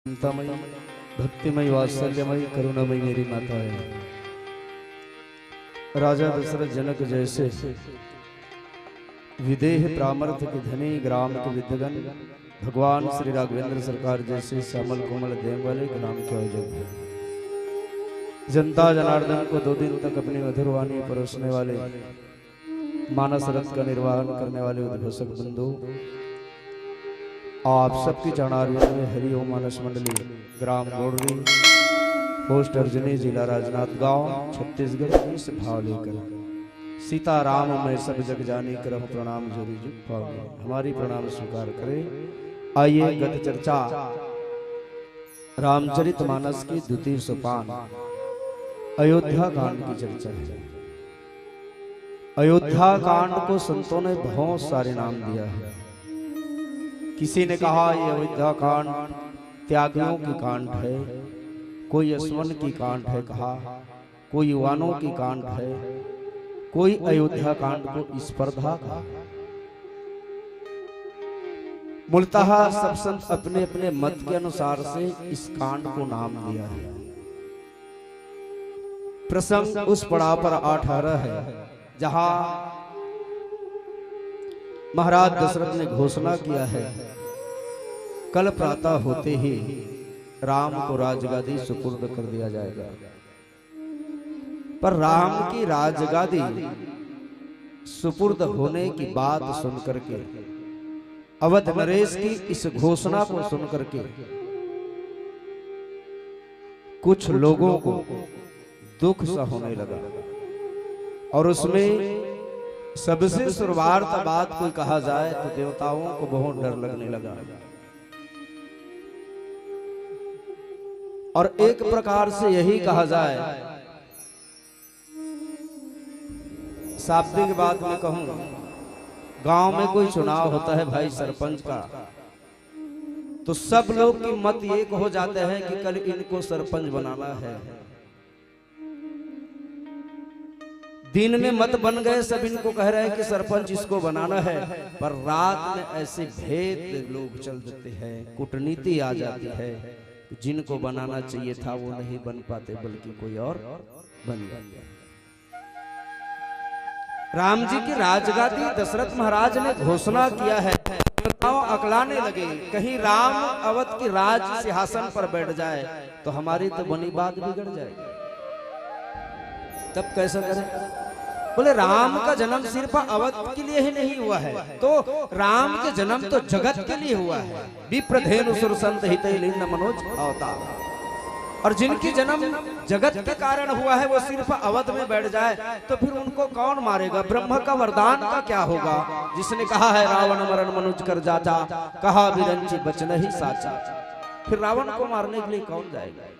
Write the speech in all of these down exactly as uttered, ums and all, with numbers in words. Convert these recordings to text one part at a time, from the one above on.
ममतामयी, भक्तिमयी, वात्सल्यमयी, करुणामयी मेरी माता है। राजा दशरथ जनक जैसे विदेह परामर्थ के धनी, ग्राम के विद्वजन, भगवान श्री राघवेंद्र सरकार जैसे श्यामल कोमल देह वाले ग्राम के आयोजक हैं। जनता जनार्दन को दो दिन तक अपनी मधुर वाणी परोसने वाले, मानस रथ का निर्वहन करने वाले उद्घोषक बंधु, आप सबके चरणारविंद में हरि ओम। मानस मंडली, ग्राम गोड़री, पोस्ट अर्जुनी, जिला राजनांदगांव, छत्तीसगढ़, इस भाव लेकर सीता राम मैं सब जग जानी, करहु प्रणाम जोरी जुग पावनी। हमारी प्रणाम स्वीकार करें। आइए, गत चर्चा रामचरित मानस की द्वितीय सोपान अयोध्या कांड की चर्चा है। अयोध्या कांड को संतों ने बहुत सारे नाम दिया है। किसी ने कहा, ये अयोध्या कांड त्यागियों की कांड है, कोई असवन की कांड है कहा, कोई युवानों की कांड है, कोई अयोध्या कांड को स्पर्धा कहा। मूलतः सब संत अपने अपने मत के अनुसार से इस कांड को नाम दिया है। प्रसंग उस पड़ाव पर आ ठहरा है जहां महाराज दशरथ ने घोषणा किया है, कल प्रातः होते ही राम को राजगादी सुपुर्द कर दिया जाएगा। पर राम की राजगादी सुपुर्द होने की बात सुन करके, अवध नरेश की इस घोषणा को सुन करके कुछ लोगों को दुख सा होने लगा। और उसमें सबसे शुरुआत बात कोई कहा जाए तो देवताओं को बहुत डर लगने लगा। और एक प्रकार से यही कहा जाए, शाब्दिक बात में कहूं, गांव में कोई चुनाव होता है भाई सरपंच का, तो सब लोग की मत एक हो जाते हैं कि कल इनको सरपंच बनाना है। दिन में मत बन गए, सब इनको कह रहे हैं कि सरपंच इसको बनाना है, पर रात में ऐसे भेद लोग चल देते हैं, कूटनीति आ जाती है। जिनको बनाना चाहिए था वो नहीं बन पाते, बल्कि कोई और बन जाते हैं। राम जी की राजगादी दशरथ महाराज ने घोषणा किया है, देवताओं अकलाने लगे, कहीं राम अवध की राज सिंहासन पर बैठ जाए तो हमारी तो बनी बात बिगड़ जाएगी। तब कैसा करें? बोले, राम का जन्म सिर्फ अवध के लिए ही नहीं हुआ है, तो राम के जन्म तो जगत के लिए हुआ है। विप्रधेनु सुर संत हित लीन मनोज अवतार। और जिनकी जन्म जगत के कारण हुआ है, वो सिर्फ अवध में बैठ जाए तो फिर उनको कौन मारेगा? ब्रह्म का वरदान का क्या होगा, जिसने कहा है, रावण मरण मनुज कर जाचा, कहा बिरंचि बचन ही साचा। फिर रावण को मारने के लिए कौन जाएगा?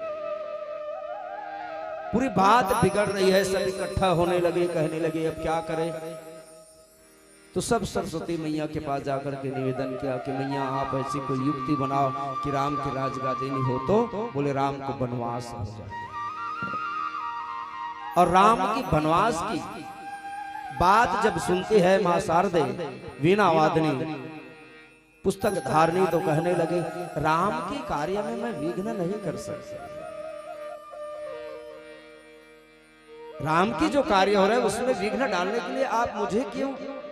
पूरी बात बिगड़ रही है, सब इकट्ठा होने लगे, कहने लगे, अब क्या करें? तो सब सरस्वती मैया के पास जाकर के निवेदन किया कि मैया, आप ऐसी कोई युक्ति बनाओ कि राम की राजगादी नहीं हो तो, बोले, राम को वनवास हो जाए। और राम की वनवास की बात जब सुनती है माँ शारदे वीणा वादनी, पुस्तक धारनी, तो कहने लगे, राम के कार्य में मैं विघ्न नहीं कर सकती। राम की जो कार्य हो रहा है उसमें विघ्न डालने के लिए आप मुझे क्यों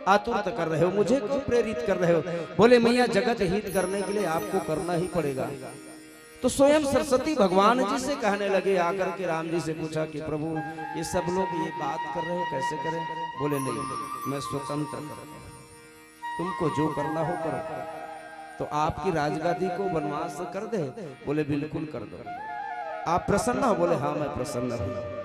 आतुर कर रहे हो, मुझे क्यों प्रेरित कर रहे हो? बोले, मैया, जगत हित करने के लिए आपको करना ही पड़ेगा। तो स्वयं सरस्वती भगवान जी से कहने लगे, आकर के राम जी से पूछा कि प्रभु, ये सब लोग ये बात कर रहे हैं, कैसे करें? बोले, नहीं, मैं स्वतंत्र कर रहा हूं, तुमको जो करना हो करो। तो आपकी राजगादी को वनवास कर दे? बोले, बिल्कुल कर दो। आप प्रसन्न हो? बोले, हाँ, मैं प्रसन्न हूं।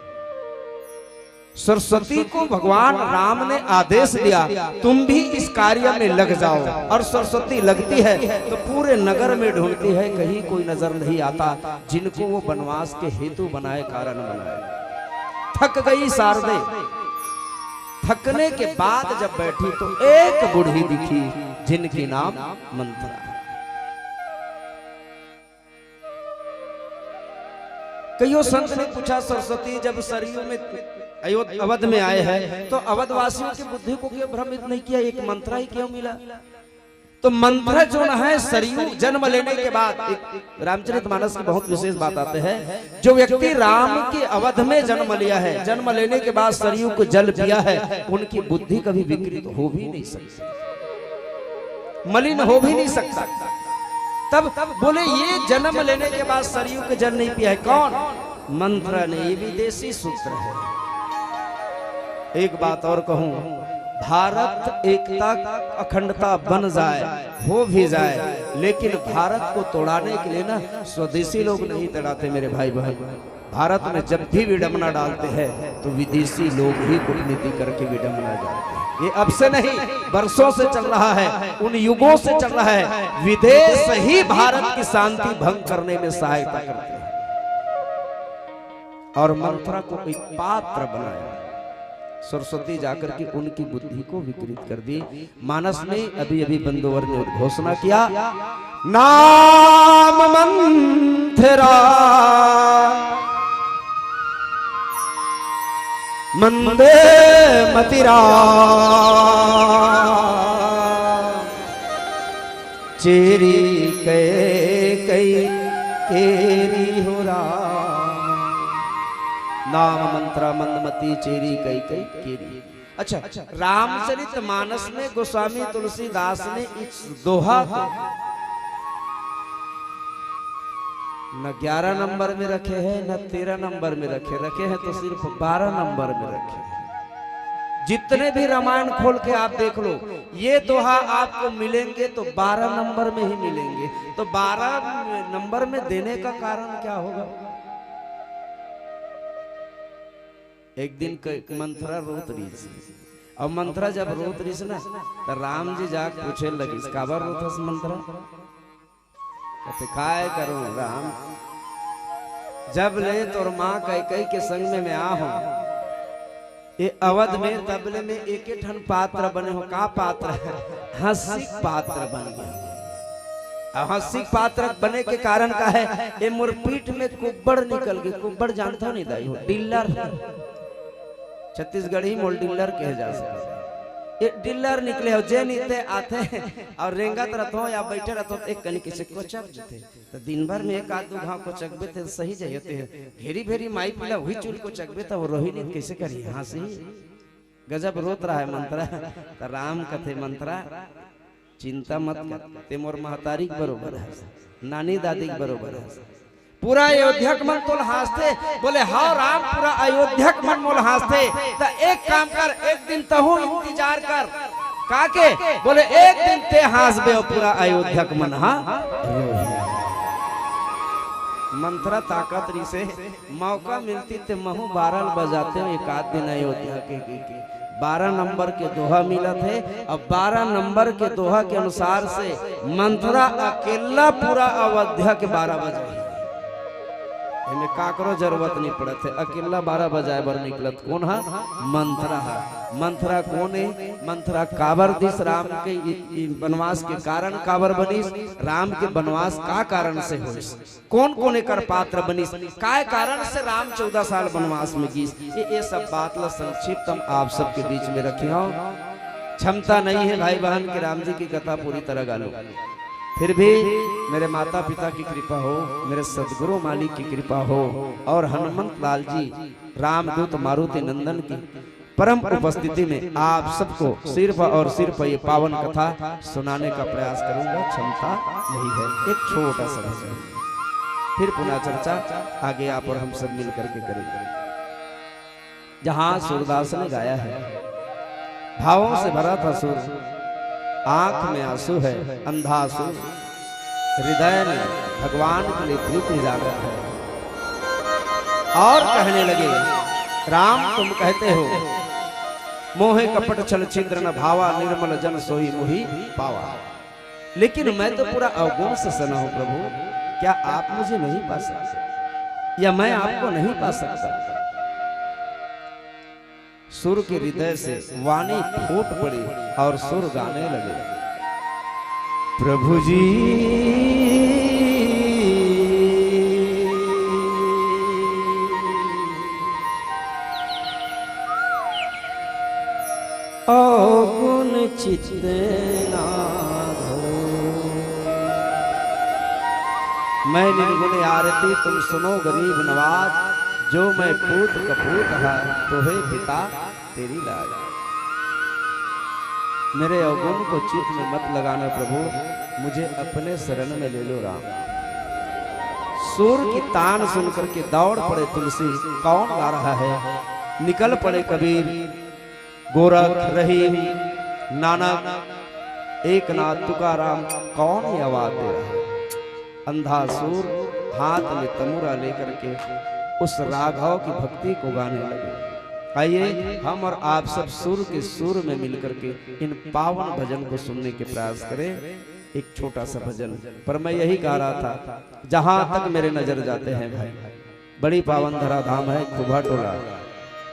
सरस्वती को भगवान राम ने आदेश दिया, तुम भी इस कार्य में लग जाओ। और सरस्वती लगती है तो पूरे नगर में ढूंढती है, कहीं कोई नजर नहीं आता जिनको वो वनवास के हेतु बनाए, कारण बनाए। थक गई शारदे। थकने के बाद जब बैठी तो एक बूढ़ी दिखी, जिनकी नाम मंथरा। कईयों संत ने पूछा, सरस्वती जब सरयू में अयोध्या, अवध में आए हैं तो अवधवासियों की बुद्धि को क्यों भ्रमित नहीं किया, एक मंथरा ही क्यों मिला? तो मंथरा जो न है, सरयू जन्म लेने के बाद, एक रामचरित मानस की बहुत विशेष बात आते हैं, जो व्यक्ति राम के अवध में जन्म लिया है, जन्म लेने के बाद सरयू को जल पिया है, उनकी बुद्धि कभी विकृत हो भी नहीं सकती, मलिन हो भी नहीं सकता। तब बोले, ये जन्म लेने के बाद सरयू के जल नहीं पिया है, कौन? मंथरा ने। ये विदेशी सूत्र है। एक बात और कहूं, भारत एकता अखंडता बन जाए, हो भी जाए, लेकिन भारत को तोड़ाने के लिए ना स्वदेशी लोग नहीं तड़ाते मेरे भाई बहन। भारत में जब भी विडंबना डालते हैं तो विदेशी लोग ही कूटनीति करके विडंबना डालते हैं। ये अब से नहीं, वर्षों से चल रहा है, उन युगों से चल रहा है। विदेश ही भारत की शांति भंग करने में सहायता करते हैं। और मंथरा को एक पात्र बनाया, सरस्वती जाकर के उनकी बुद्धि को विकृत कर दी। मानस में अभी अभी बंदोवर ने उद्घोषणा किया, नाम मंथरा मंदे मतिरा, चेरी कै कई केरी हो राम। नाम मंथरा मंदमती चेरी कै कई केरी। अच्छा, रामचरित मानस में गोस्वामी तुलसीदास ने इस दोहा को न ग्यारह नंबर में रखे हैं, न तेरह नंबर में रखे, रखे हैं तो सिर्फ बारह नंबर में रखे हैं। जितने भी रामायण खोल के आप देख लो, ये दोहा आपको मिलेंगे तो बारह नंबर में ही मिलेंगे। तो बारह नंबर में देने का कारण क्या होगा? एक दिन क-, मंथरा रोत रहिस। अब मंथरा जब रोत रहिस ना, त राम जी जाके पूछे लगिस, "काबर रोत हस मंथरा?" कथे, "काय करूं राम, जब ले तोर माँ कैकई के संग में मैं आ हूं, ये अवध में तब ले मैं एके ठन पात्र बने हो।" का पात्र है? हंसी पात्र बन गया। अब हंसी पात्र बने के कारण का है, ये मोर पीठ में कुब्बड़ निकल गई। कुब्बड़ जानता नहीं दाई हो, डिल्लर। छत्तीसगढ़ी मोल डिल्लर कहे जा सके। ये डिल्लर निकले हो, जे नीते आते और रेंगत रहत हो या बैठे रहत हो, एक कनी किसे कोचक देते। तो दिन भर में एक आध दो घाव कोचकबे ते सही जाए होते हैं। घेरी भेरी माई पीला वही चूल कोचकबे तो वो रोही नहीं कैसे करी? हाँ सही। गजब रोत रहा है मंथरा। तो राम कथे, "मंथरा, चिंता मत कर, ते मोर महतारी के बरोबर है, नानी दादी के बरोबर है।" पूरा अयोध्या के मन तोल हाँसथे। बोले, "हाँ राम, पूरा अयोध्या के मन मोल हाँसथे।" त एक काम कर, एक दिन तहूँ इंतजार कर। का के? बोले, "एक दिन ते हाँसबे अउ पूरा अयोध्या के मन हा रोही।" मंथरा ताकत रहिसे, मौका मिलती ते महूँ बारह ल बजाते हो एक आध दिन अयोध्या के, के, के। बारह नंबर के दोहा मिलत हे। अब बारह नंबर के दोहा के अनुसार से मंथरा अकेला पूरा अयोध्या के बारह बजाही। एमे काकरो जरूरत नहीं पड़त हे, अकेला बारह बजाए बर निकलत कोन हा? मंथरा हा। मंथरा कोन हे? मंथरा काबर दिस राम के इ, इ बनवास के कारण काबर बनिस? राम के बनवास का कारण से होइस? कोन कोन एकर पात्र बनिस? काय कारण से राम चौदह साल बनवास में गिस? ये, ये सब बात ला संक्षिप्त हम आप सबके बीच में रखे हौं। क्षमता नहीं है भाई बहन कि राम जी की कथा पूरी तरह गा लूं। फिर भी मेरे माता पिता की कृपा हो, मेरे सदगुरु मालिक की कृपा हो और हनुमंत लाल जी रामदूत मारुति नंदन की परम उपस्थिति में आप सबको सिर्फ और सिर्फ ये पावन कथा सुनाने का प्रयास करूंगा। क्षमता नहीं है, एक छोटा सा भजन। फिर पुनः चर्चा आगे आप और हम सब मिल करके करेंगे। जहां सूरदास ने गाया है, भावों से भरा था सुर, आंख में आंसू है, अंधा सुर, हृदय में भगवान के लिए प्रीति जागृत है। और कहने लगे, "राम तुम कहते हो, मोह कपट छल छिद्र न भावा, निर्मल जन सोई मोहि पावा।" लेकिन मैं तो पूरा अवगुण से सना हूं प्रभु, क्या आप मुझे नहीं पा सकते या मैं आपको नहीं पा सकता? सुर के हृदय से वाणी फूट पड़ी और सुर गाने लगे, प्रभु जी, अवगुण चित्त ना धरो। मैं निर्गुण आरती तुम सुनो गरीब नवाज, जो मैं पूत कपूत है, तो हे पिता तेरी लाज। मेरे अवगुण को चित्त में मत लगाना प्रभु, मुझे अपने शरण में ले लो राम। सूर की तान सुन करके दौड़ पड़े तुलसी। कौन गा रहा है? निकल पड़े कबीर, गोरख, रहीम, नानक, एकनाथ, तुकाराम, कौन ये आवाज दे रहा है? अंधा सूर हाथ में तमूरा लेकर के उस राघव की भक्ति को गाने लगे। आइए, हम और आप सब सुर के सुर में मिलकर के इन पावन भजन को सुनने के प्रयास करें। एक छोटा सा भजन, पर मैं यही गा रहा था, जहां तक मेरे नजर जाते हैं भाई, बड़ी पावन धरा धाम है खुबा टोला।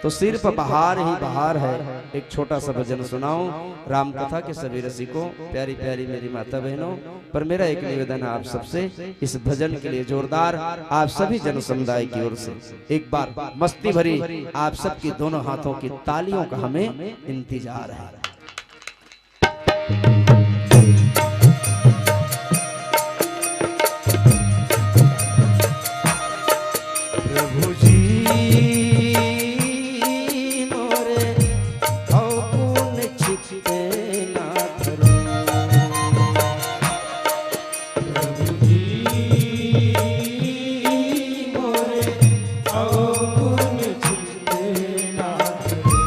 तो सिर्फ बहार ही बहार है। एक छोटा सा भजन सुनाऊं राम कथा के सभी रसिकों, प्यारी प्यारी मेरी माता बहनों। पर मेरा एक निवेदन है आप सबसे, इस भजन के लिए जोरदार आप सभी जन समुदाय की ओर से एक बार मस्ती भरी आप सबकी दोनों हाथों की तालियों का हमें इंतजार है। प्रभु जी मोरे, अवगुण चित्त ना धरो। प्रभु जी मोरे, अवगुण चित्त ना धरो।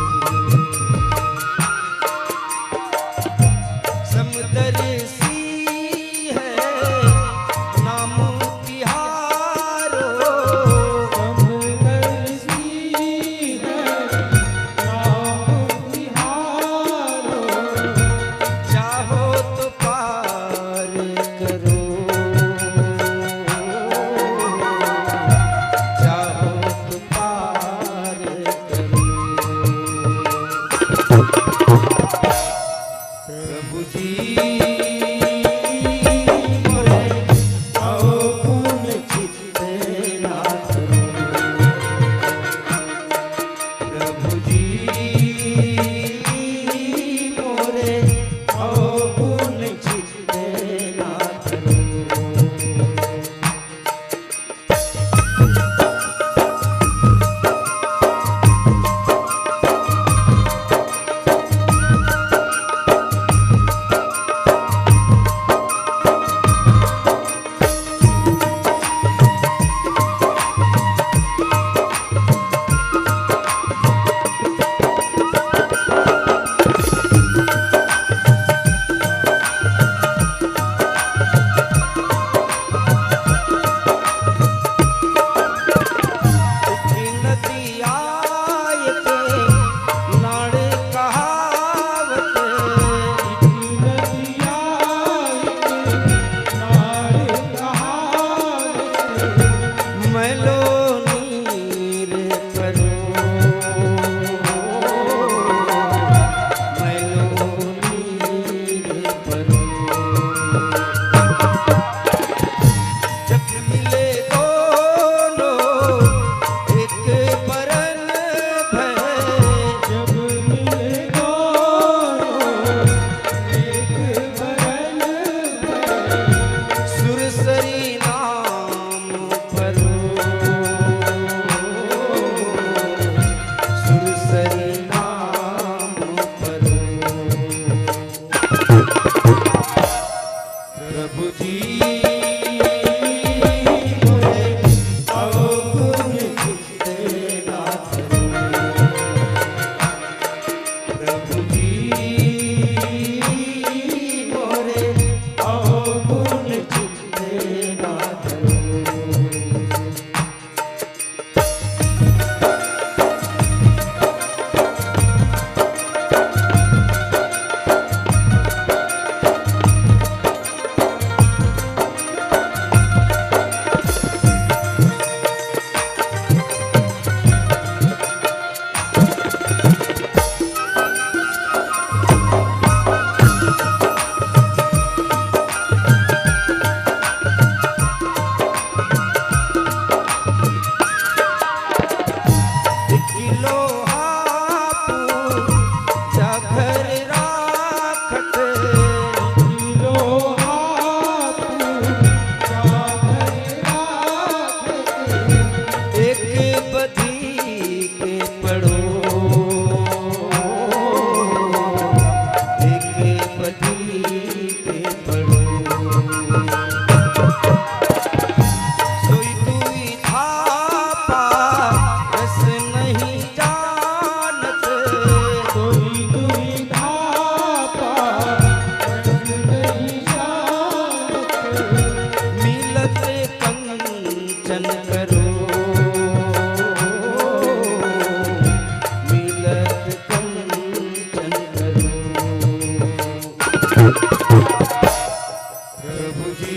प्रभु जी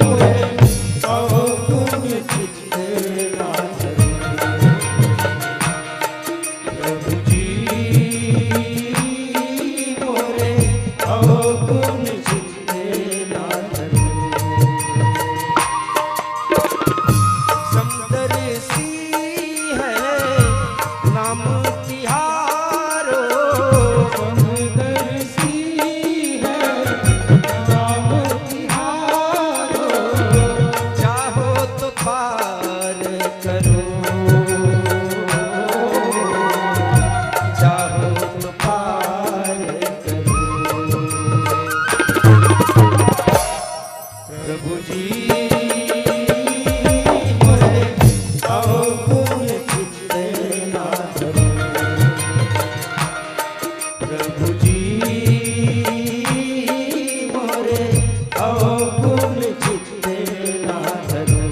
मोरे अवगुण चित्त ना धरो। प्रभु जी मोरे अवगुण चित्त ना धरो। समदर्शी है नाम तिहारो। समदर्शी है नाम तिहारो। चाहो तो पार करो। चाहो तो पार करो। प्रभु जी मोरे अवगुण चित्त ना धरो। प्रभु जी मोरे अवगुण चित्त ना धरो।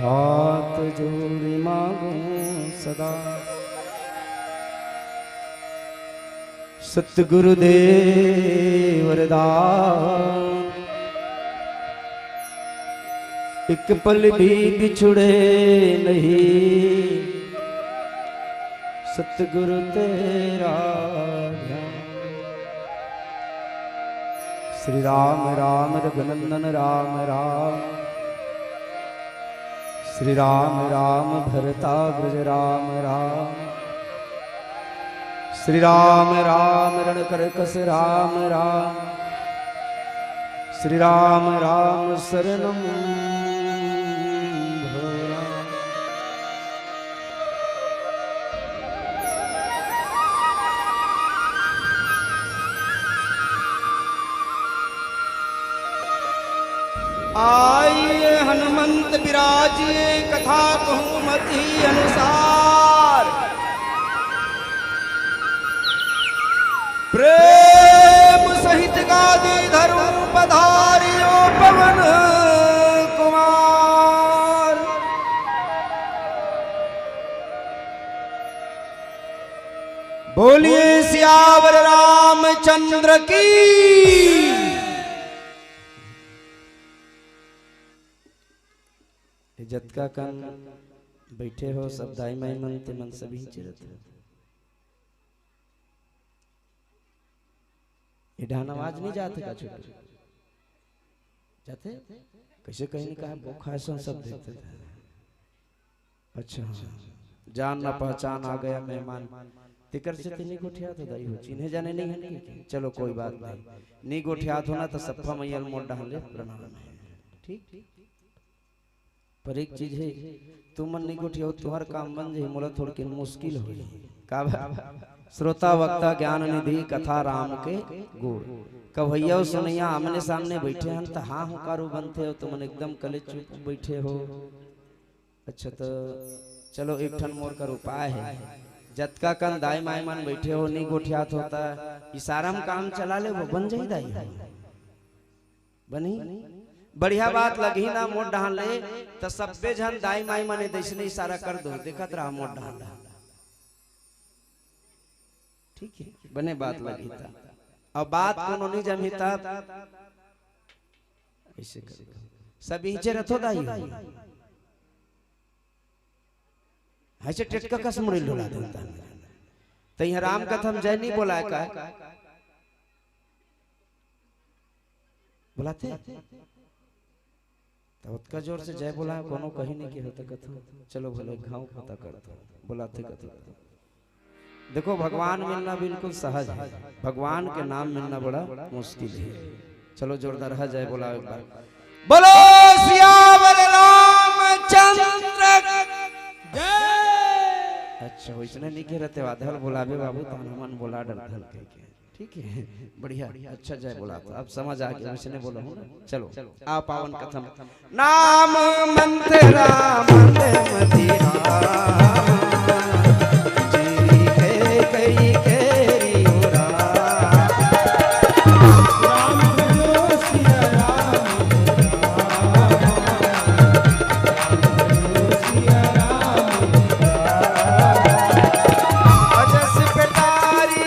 हाथ जोड़ी मांगो सदा सतगुरु देव वरदान। एक पल भी बिछुड़े नहीं सतगुरु तेरा ध्यान। श्री राम राम रघुनंदन राम राम। श्री राम राम भरताग्रज राम राम। श्री राम राम रणकरकस राम राम। श्री राम राम शरणम भो राम। आइए हनुमंत बिराजिए, कथा कहूँ मति अनुसार। प्रेम सहित गादी धरूं पधारियो पवन कुमार। बोलिए सियावर रामचंद्र की। ये जतका कन बैठे हो सब दाई माई मन, ते मन सभी चिरत हो। ये ढान आवाज नहीं जाते का छोटू? जाते? कैसे कहीं नहीं कहा, बोखा ऐसा सब देखते थे। अच्छा, हाँ। जान ना पहचान आ गया मेहमान। तेकर से ते नहीं गोठियात हो दाई हो, चिन्हे जाने नहीं है कि? चलो कोई बात नहीं, नहीं गोठियात हो ना तो सप्पा मैया ल मोर डहन ले प्रणाम है। ठीक? पर एक चीज है, तुमन नहीं गोठियाओ, तुम्हार काम बन जाए, मोला थोड़किन मुश्किल हो। का बा? श्रोता वक्ता ज्ञान निधि कथा राम के गुण। कवैया सुनैया आमने सामने बैठे हन, त हाँ हुंकारू बनथे हो, तुमन एकदम कले चुप बैठे हो। अच्छा, तो चलो, एक ठन मोर कर उपाय है। जतका कन दाई माई मन बैठे हो, नी गोठियात हो, त इशारा म काम चला ले, वो बन जाई दाई। बनी? बढ़िया बात लगही ना मोर डहान ले, त सब्बे झन दाई माई मन ए दइसने इशारा कर दो, देखत रहा मोर डहान ले। ठीक है, बने बात लगही त। अब बात कोनो नी जमही त ऐसे कर दो। सब इहिंचे रथो दाई हो। ऐसे टेटका कस मुड़ी ल डोला देता। त इहाँ राम कथा म जय नहीं बोलाय का? बोलाथे? त ओतका जोर से जय बोलाय, कोनो कहीं नहीं के होता कथा। चलो भले घाव पता करता, बोलाथे कथा। देखो, भगवान मिलना बिल्कुल सहज है, भगवान के नाम मिलना बड़ा मुश्किल है। चलो जोरदार है जय बोलाओ एक बार। बोलो सियावर रामचंद्र की जय। अच्छा, वैसने नहीं कह रहे थे, आधल बोलाबे बाबू, तान हमन बोला डरथन कह के। ठीक है, बढ़िया, अच्छा जय बोला। तो अब समझ आ गया, वैसने बोला हूँ ना। चलो, आ पावन कथम। नाम मंथरा मंद मदिरा, जी के कई केरी हो राम। राम बोलो सिया राम, राम बोलो सिया राम। अजस पेटारी।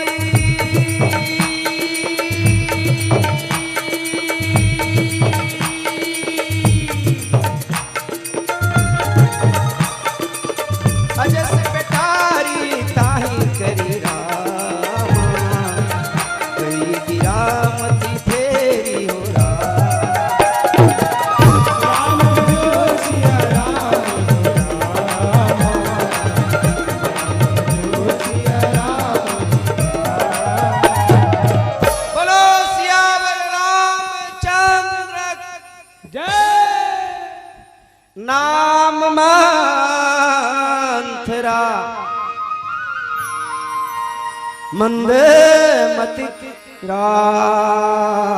अजस पेटारी ताही करी रामा, कई गिरामती फेरी हो राम। राम बोलो सिया राम, राम बोलो सिया राम। बोलो सियावर रामचंद्र जय। नाम मंथरा मंद मति राम,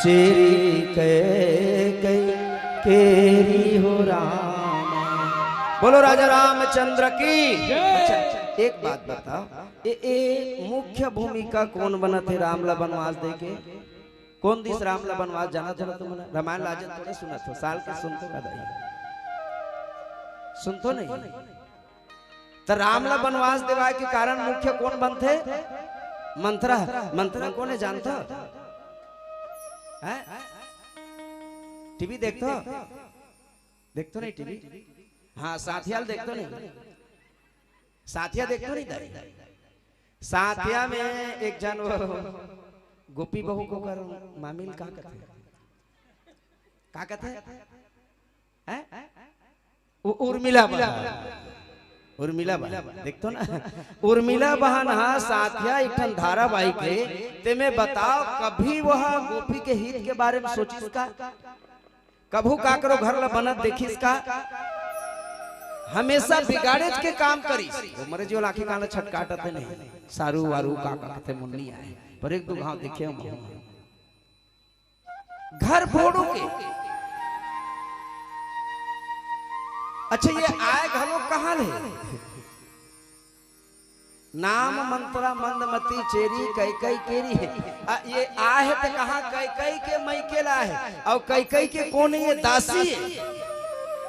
चेरी कई कई केरी हो राम। बोलो राजा रामचंद्र की। अच्छा, एक बात बताओ, ए, ए मुख्य भूमिका कौन बनत हे राम ला बनवास दे के? कौन दिस राम ला बनवास जानत हो ना तुमन? रामायण लाजन थोड़े सुनत हो, साल के सुनत हो का दाई? सुनत हो नहीं? त राम ला बनवास देवाय के कारण मुख्य कौन बनथे? मंथरा। मंथरा कौन हे जानत हो? हैं? टीवी देखत हो? देखत हो नहीं टीवी? हाँ, साथिया ल देखत हो नहीं? साथिया देखत हो नहीं दाई? साथिया में एक झन वो गोपी बहू को कर मामिल का कथे? का कथे? हैं? उ-, उर्मिला बहन। उर्मिला बहन। देखत हो ना? उर्मिला बहन हा साथिया एक ठन धारावाहिक हे, तेमे बताओ कभी वह गोपी के हित के बारे में सोचिस का? कभू काकरो घर ला बनत देखिस का? हमेशा बिगाड़ेच के काम करिस। वो मरे जी वाला आँखी कान ला छटकाटत हे नहीं। सारू वारू का का कथे मुन्नी आए। पर एक दो घाव देखे हम। घर फोड़ो के। अच्छा, ये आय घलो कहाँ ले? नाम मंथरा मंद मति चेरी कई कई केरी हे। आ, ये आय हे त कहाँ? कई कई के मइके ला हे। अउ कई कई के कोन हे? ये दासी हे।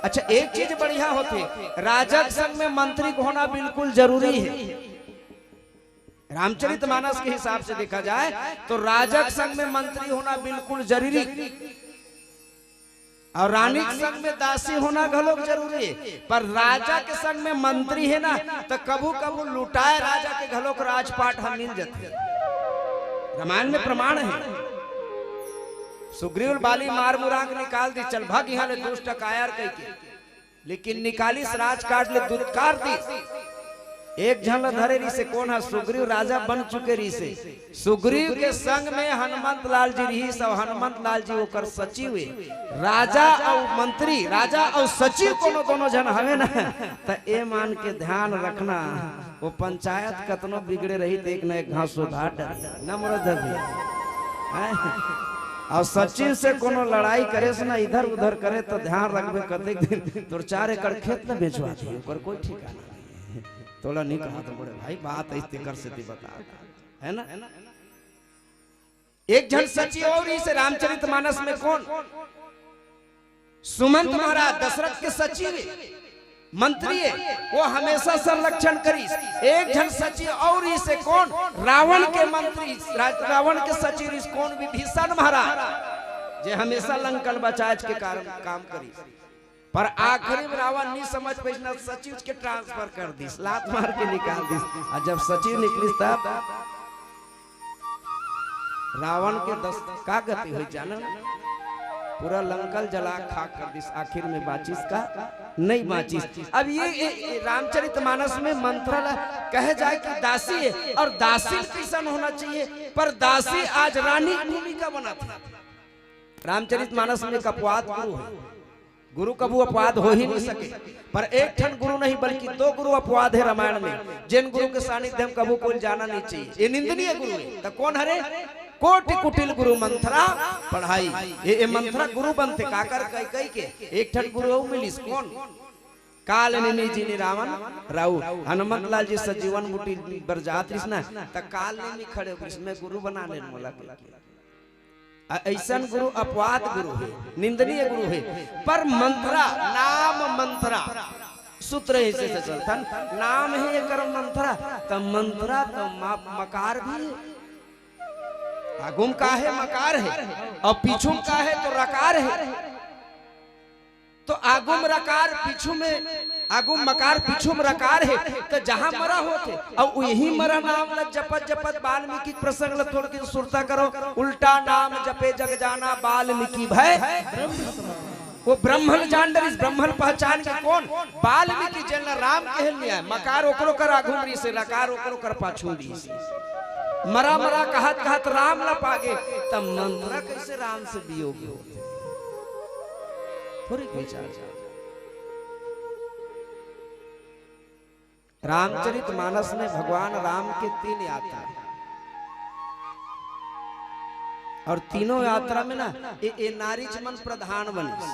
अच्छा, एक चीज बढ़िया होथे, राजा के संग में मंत्री के होना बिल्कुल जरूरी हे। रामचरितमानस के हिसाब से देखा जाए तो राजा के संग में मंत्री होना बिल्कुल जरूरी, अउ रानी के संग में दासी होना घलोक जरूरी हे, पर राजा के संग में मंत्री हे ना, त कभू कभू लुटाय राजा के घलोक राजपाट ह मिल जथे। रामायण में प्रमाण हे, सुग्रीव बाली मार मुराक निकाल दी, चल भाग इहाँ ले दुष्ट कायर कहिके। लेकिन निकालिस राजकाज ले दुत्कार दिस। एक झन ल धरे रिहिसे, कोन ह? सुग्रीव राजा बन चुके रिहिसे। सुग्रीव के संग में हनुमंत लाल जी रिहिस, अउ हनुमंत लाल जी ओकर सचिव हे। राजा अउ मंत्री, राजा अउ सचिव कोनो दोनों झन हवे ना, त ए मान के ध्यान रखना, वो पंचायत कतनो बिगड़े रही, त एक न एक घाव सुधार डरही, न मोर धरही। हैं? अउ सचिव से कोनो लड़ाई करेस ना, इधर उधर करे, त ध्यान रखबे, कतेक दिन तोर चार एकड़ खेत ल बेचवा दिही, ओकर कोई ठिकाना नहीं हे। तोला नहीं कहा त बड़े भाई, बात अइस तेकर सेती बता, है ना? एक झन सचिव अउ रिहिसे रामचरितमानस में, कोन? सुमंत महाराज दशरथ के सचिव हे, मंत्री हे, वो हमेशा संरक्षण करिस। एक झन सचिव अउ रिहिसे, कोन? रावण के मंत्री, रा-, रावण के सचिव रिहिस, कोन? विभीषण महाराज, जे हमेशा लंका ल बचाय के कारण काम करिस। पर आखिरी में रावण नहीं समझ पाइस ना, सची उच के ट्रांसफर कर दिस, लात मार के निकाल दिस। और जब सची निकलिस तब रावण के दस का गति होइस जाना, पूरा लंका ल जला खाक कर दिस। आखिर में बाचिस का नहीं बाचिस। अब ये, ये, ये रामचरित मानस में मंथरा ला कहे जाए कि दासी है, और दासी कैसन होना चाहिए, पर दासी आज रानी की भूमिका बनाथे। रामचरित मानस में एक अपवाद गुरु है, गुरु कभू अपवाद हो ही नहीं सके। पर एक ठन गुरु नहीं बल्कि दो गुरु अपवाद है रामायण में, जेन गुरु के सानिध्य में कभू कोई जाना नहीं चाहिए, ये निंदनीय गुरु है। तो कौन हरे? कोटि कुटिल गुरु मंथरा पढ़ाई। ये, ये मंथरा गुरु बनथे काकर? कैकई के एक ठन गुरु अउ मिलिस, कौन? काल नेमि जिनि रावण राऊ। हनुमत लाल जी सजीवन बूटी बर जात रिहिस ना, त काल नेमि खड़े हो, इसमें गुरु बना ले मोला। अ-, ऐसन गुरु अपवाद गुरु है, निंदनीय गुरु है। पर मंथरा, नाम मंथरा, सूत्र ऐसे से चलथन, नाम है एकर मंथरा, त मंथरा त मा-, मकार भी है। आगुम का है? मकार है। और पीछुम का है? तो रकार है। तो आगुम रकार पीछू में, आगुम मकार पीछू में रकार है, तो जहां मरा होथे, और यही मरा नाम ल जपत जपत वाल्मीकि प्रसंग ल थोड़ दिन सुरता करो, उल्टा नाम जपे जग जाना वाल्मीकि भए। वो ब्रह्म ल जान डरिस, ब्रह्म ल पहचान के कौन? वाल्मीकि जेन ल राम कहल नहीं आए, मकार ओकरो कर आगुम रिहिसे, रकार ओकरो कर पाछू रिहिसे। मरा मरा कहत कहत राम ल पागे, तब मंथरा कैसे राम से वियोग हो? थोड़ी विचार। रामचरित मानस में भगवान राम के तीन यात्रा, और तीनों यात्रा में ना ये, ये नारीच मन प्रधान बनिस।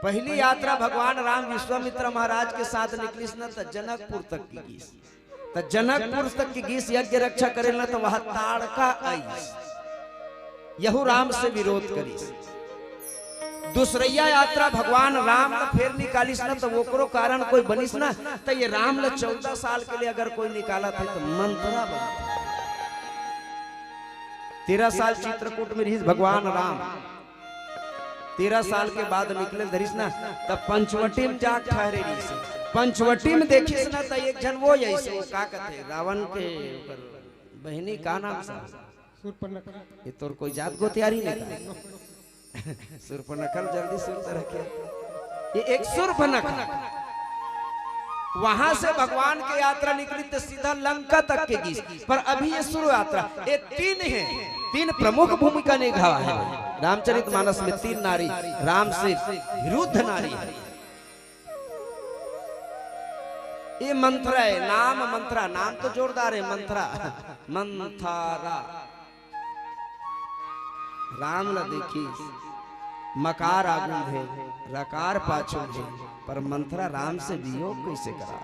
पहली यात्रा भगवान राम विश्वामित्र महाराज के साथ निकलिस ना, त जनकपुर तक की गीस। त जनकपुर तक की गीस यज्ञ रक्षा करेल ना, त वह ताड़का आइस, यहू राम से विरोध करिस। दूसरैया यात्रा भगवान राम ल फेर निकालिस ना, त ओकरो कारण कोई बनिस ना, त ये राम ल चौदह साल के लिए अगर कोई निकालत है, त मंथरा बन। तेरह साल चित्रकूट में रिहिस भगवान राम, तेरह साल के बाद निकले धरिस ना, तब पंचवटी में जाके ठहरे रिहिस। पंचवटी में देखिस ना, त एक झन वो ऐसे का कथे, रावण के ओकर बहिनी का नाम सा? सूर्पनखा। ये तोर कोई जात गोतियारी नहीं था। सूर्पनखा ल जल्दी सुरता रखे। ये एक सूर्पनखा। वहां से भगवान के यात्रा निकली तो सीधा लंका तक के गीस, पर अभी ये शुरू यात्रा, ये तीन है, तीन प्रमुख भूमिका निभावा है रामचरित मानस में। तीन नारी राम से विरुद्ध नारी है। ये मंथरा है, नाम मंथरा, नाम तो जोरदार है, मंथरा, मंथरा। राम ला देखिस, मकार आगू हे, रकार पाछू हे, पर मंथरा राम से वियोग कैसे करा?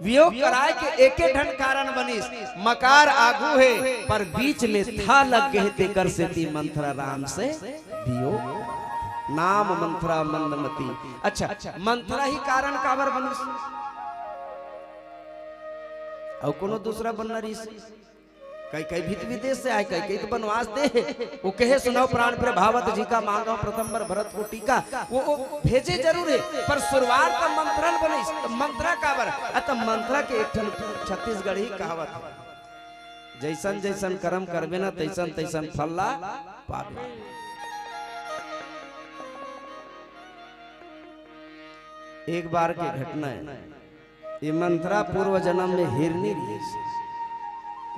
वियोग कराए के एके ठन कारण बनिस, मकार आगू हे, पर बीच में था लग गे हे, तेकर सेती मंथरा राम से वियोग। नाम मंथरा मंदमती। अच्छा, मंथरा ही कारण काबर बनिस? अउ कोनो दूसरा बनना रहिस? कई कई भीत विदेश से आए, कई कई तो बनवास दे हे। वो कहे, "सुनव प्राण प्रभावत जी का, मांगव प्रथम बर भरत को टीका।" वो, वो भेजे जरूर हे, पर शुरुआत तो मंथरा ल बनिस। तो मंथरा काबर? अ, तो मंथरा के एक ठन छत्तीसगढ़ी कहावत हे, "जैसन जैसन करम करबे ना, तैसन तैसन फल ला पाबे।" एक बार के घटना हे। ये मंथरा पूर्व जन्म में हिरनी रहिस,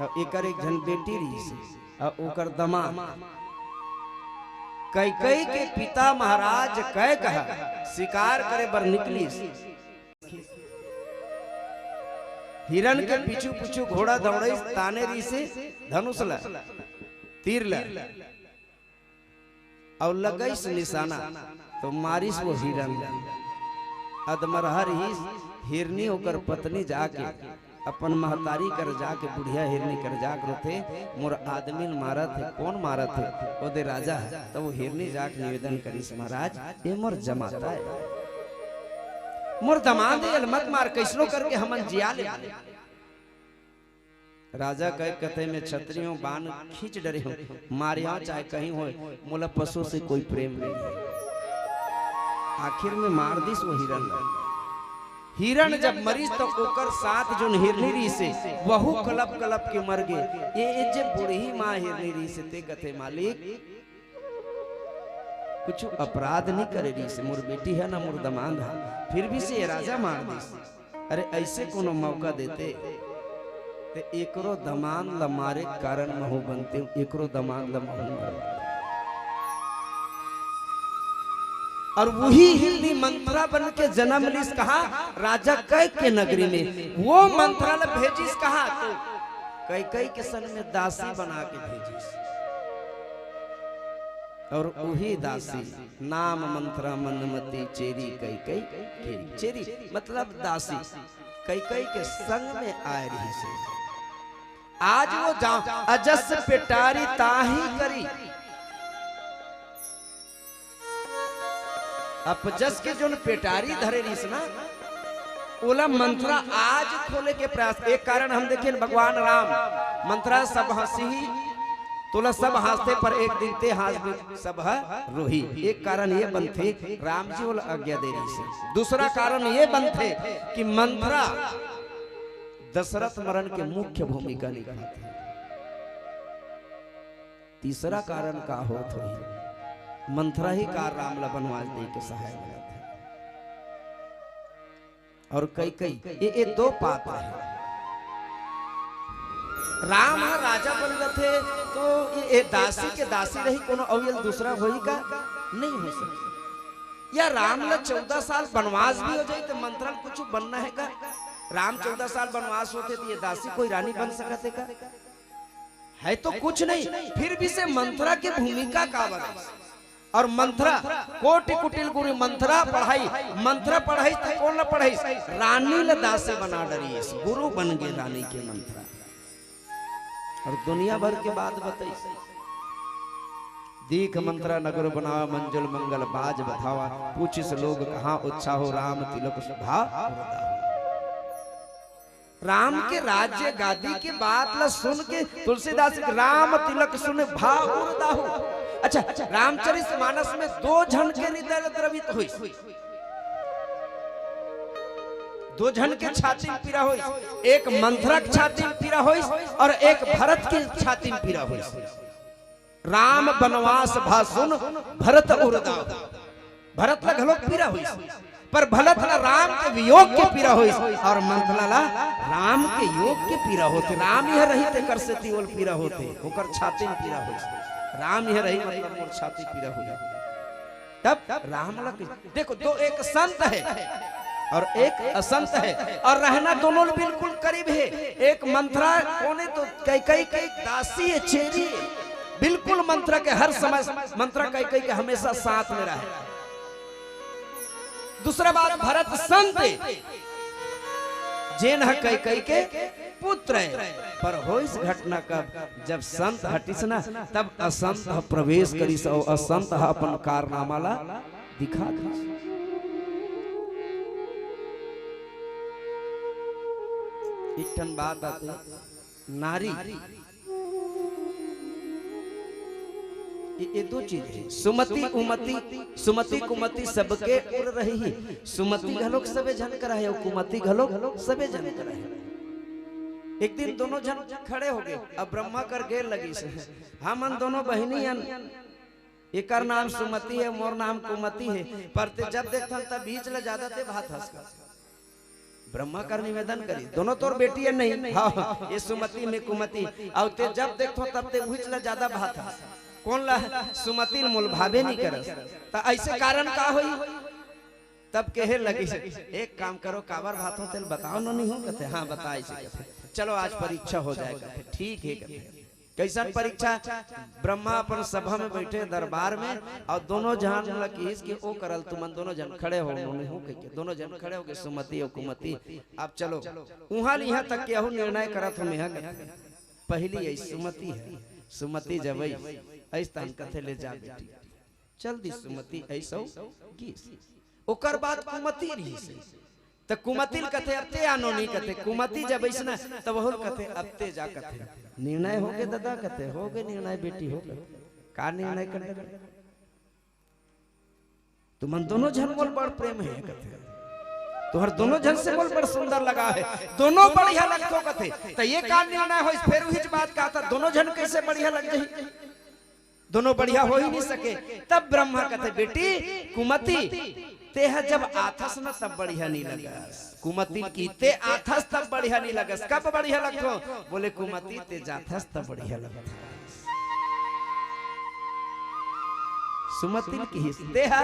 अउ एकर एक झन बेटी रहिस, अउ ओकर दमाद। कैकई के पिता महाराज कैकई ह शिकार करे बर निकलिस। हिरन के पीछू पीछू घोड़ा दौड़इस, ताने रहिस धनुष ल, तीर ल। अउ लगइस निशाना, तो मारिस वो हिरन। अधमरहा रहिस, हिरनी ओकर पत्नी जाके, अपन महतारी कर जाके, बुढ़िया हिरनी कर जाके रोथे, "मोर आदमी ल मारत हे, कोन मारत हे?" ओदे राजा ह, तब वो हिरनी जाके निवेदन करिस, "महाराज, ये मोर जमाता हे, मोर दमाद हे, एल मत मार, कइसनो करके हमन जिया ले।" राजा कहे, कथे, "मैं छतरी हूँ, बाण खींच डरे हूँ, मारे हूँ चाहे कहीं होय, मोला पशु से कोई प्रेम नहीं है।" आखिर में मार दिस वो हिरण ला। हिरण जब मरिस तो ओकर साथ जोन हिरनी रहिसे, वहू कलप कलप के मर गे। ये, ये जे बूढ़ी माँ हिरनी रहिसे, ते कथे, "मालिक, कुछ अपराध नहीं करे रहिसे, मोर बेटी है ना मोर दमांद है, फिर भी से ये राजा मार दिस।" अरे, ऐसे कोनो मौका देते, ते एकरो दमांद ल मारे के कारण महू बनते, एकरो दमांद ल महू मारे। और वही हिरनी मंथरा बन के जन्म लिस कहा? राजा कैकई के नगरी में। वो मंथरा ल भेजिस कहा? तो कैकई के संग में दासी बना के भेजिस। और वही दासी नाम मंथरा मंदमती चेरी कैकई केरी। चेरी मतलब दासी, कैकई के संग में आए रहिसे। आज वो जा अजस पेटारी ताही करी। अपजस के जोन पेटारी धरे रहिस ना, ओला मंथरा आज खोले के प्रयास। एक कारण हम देखेन, भगवान राम मंथरा सब हंसही, तोला सब हंसथे, पर एक दिन ते हंसबे, सब ह रोही। एक कारण ये बनथे, राम जी ओला आज्ञा दे रहिसे। दूसरा कारण ये बनथे कि मंथरा दशरथ मरण के मुख्य भूमिका निभाथे। तीसरा कारण का होत होही? मंथरा ही का राम ला बनवास दे के सहाय बनत हे। और कैकई, ये, ये दो पात्र हे। राम ह राजा बन जाथे, तो ये, ये दासी के दासी रही, कोनो अउ ये दूसरा होही का? नहीं हो सकता। या राम ला चौदह साल बनवास भी हो जाए, तो मंथरा ल कुछ बनना हे का? राम चौदह साल बनवास होथे, तो ये दासी कोई रानी बन सकत हे का? है तो कुछ नहीं, फिर भी से मंथरा के भूमिका का बने? और मंथरा, कोटि कुटिल गुरु मंथरा पढ़ाई, मंथरा पढ़ाई तो कौन ला पढ़ाई? रानी ला दासी बना डरिस, गुरु बन गे रानी के मंथरा। और दुनिया भर के बात बताई। दीख मंथरा नगर बनावा, मंजुल मंगल बाज बधावा, पूछिस लोग कहाँ उत्साहो, राम तिलक सुभा। राम के राज्य गादी के बात ला सुन के तुलसीदास के राम तिलक सुन भाव उर दाहू। अच्छा, रामचरित मानस में दो झन के हृदय द्रवित होइस, दो झन के छाती में पीरा होइस, एक मंथरा के छाती में पीरा होइस और एक भरत के छाती में पीरा होइस। राम बनवास भा सुन भरत उर दाहू। भरत ला घलोक पीरा होइस, पर भरत ला राम के वियोग के पीरा होइस और मंथरा ला राम के योग के पीरा होथे। राम इहाँ रही तेकर सेती ओला पीरा होथे, ओकर छाती में पीरा होइस। राम इहाँ रही मतलब मोर छाती पीरा होही। तब राम ला कहि-, देखो, दो, एक संत हे और एक असंत हे, और रहना दोनों बिल्कुल करीब हे। एक मंथरा कोने तो कैकई के दासी हे, चेरी हे, बिल्कुल मंथरा के हर समय मंथरा कैकई के हमेशा साथ में रहे। दूसरा बात, भरत संत हे, जेन ह कैकई के पुत्र हे, पर होइस घटना कब? जब संत हटिस ना, तब असंत ह प्रवेश करिस अउ असंत ह अपन कारनामा ला दिखा दिस। एक ठन बात आथे, नारी, ये, ये दो चीज हे, सुमति उमति, सुमति कुमति सबके उर रही। सुमति घलोक सबे झन करा हे अउ कुमति घलोक सबे झन करा हे। एक दिन दोनों झन खड़े हो गे, अब ब्रह्मा कर गेर लगिस, हमन दोनों बहिनी अन, एकर नाम सुमति हे, मोर नाम कुमति हे, पर ते जब देखथन तब बीच ले जादा ते भात हस का। ब्रह्मा कर निवेदन करी, दोनों तोर बेटी हे नहीं? हाँ, ये सुमति में कुमति। अउ ते जब देखथो तब ते उहिच ला जादा भात हस। कोन ला? सुमति ल मोल भावे नहीं करस। त ऐसे कारण का होई? तब कहे लगिस, "एक काम करो, काबर भात हो तेल बताओ न नहीं हो?" कथे, "हाँ, बताई से।" कथे, "चलो आज परीक्षा हो जाए।" कथे, "ठीक हे।" कथे, कैसन परीक्षा? ब्रह्मा अपन सभा में बैठे दरबार में, अउ दोनों झन ल किहिस कि ओ करल तुमन दोनों झन खड़े हो, उन्होंने हो कहिके दोनों झन खड़े हो गे, सुमति अउ कुमति। अब चलो, उहाँ ले इहाँ तक के अहू निर्णय करत हो मेहा कथे। पहली आई सुमति हे, सुमति जब आई, अइस तहन कथे, "ले जा बेटी।" चल दी सुमति, अइस अउ गिस। ओकर बाद कुमति रहिस हे। त कुमति ल कथे, "अब ते आ नोनी," कथे। कुमति जब अइसना, तब ओहू ल कथे, "अब ते जा," कथे। "निर्णय होगे ददा?" कथे, "होगे निर्णय बेटी, होगे।" "का निर्णय कर देबे?" "तुमन दोनों झन मोल बड़ प्रेम हे," कथे, "तुहर दोनों झन से मोल बड़ सुंदर लगा हे, दोनों बढ़िया लगथो," कथे। "त ये का निर्णय होइस?" फेर उहीच बात कहत हे, "दोनों झन कइसे बढ़िया लग जाही? दोनों बढ़िया हो ही नहीं सके।" तब ब्रह्मा कथे, "बेटी कुमति, तेहा जब आथस न तब बढ़िया नहीं लगस।" कुमति ल कथे, "ते आथस तब बढ़िया नहीं लगस, कब बढ़िया लगथो?" बोले, "कुमति, ते जाथस तब बढ़िया लगथस।" सुमति ल कथे, "तेहा?"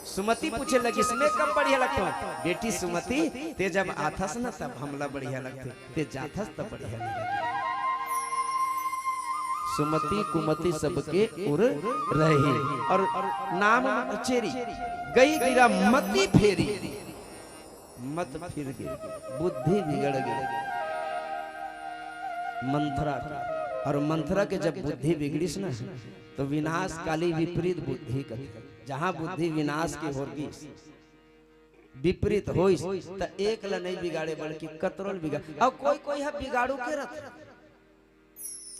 सुमति पूछे लगिस, "मैं कब बढ़िया लगथो?" "बेटी सुमति, ते जब आथस न तब हमला बढ़िया लगथे, ते जाथस तब बढ़िया नहीं लगथे।" सुमति कुमति सबके उर रही, अउ नाम चेरी, गई गिरा मति फेरी। मत फिर गे, बुद्धि बिगड़ गे मंथरा के। अउ मंथरा के जब बुद्धि बिगड़िस ना, त विनाश काली विपरीत बुद्धि कथे। जहाँ बुद्धि विनाश के होर गिस, विपरीत होइस, त एक ल नहीं बिगाड़े, बल्कि कतरो ल बिगाड़। अउ कोई कोई ह बिगाड़ू के रथे।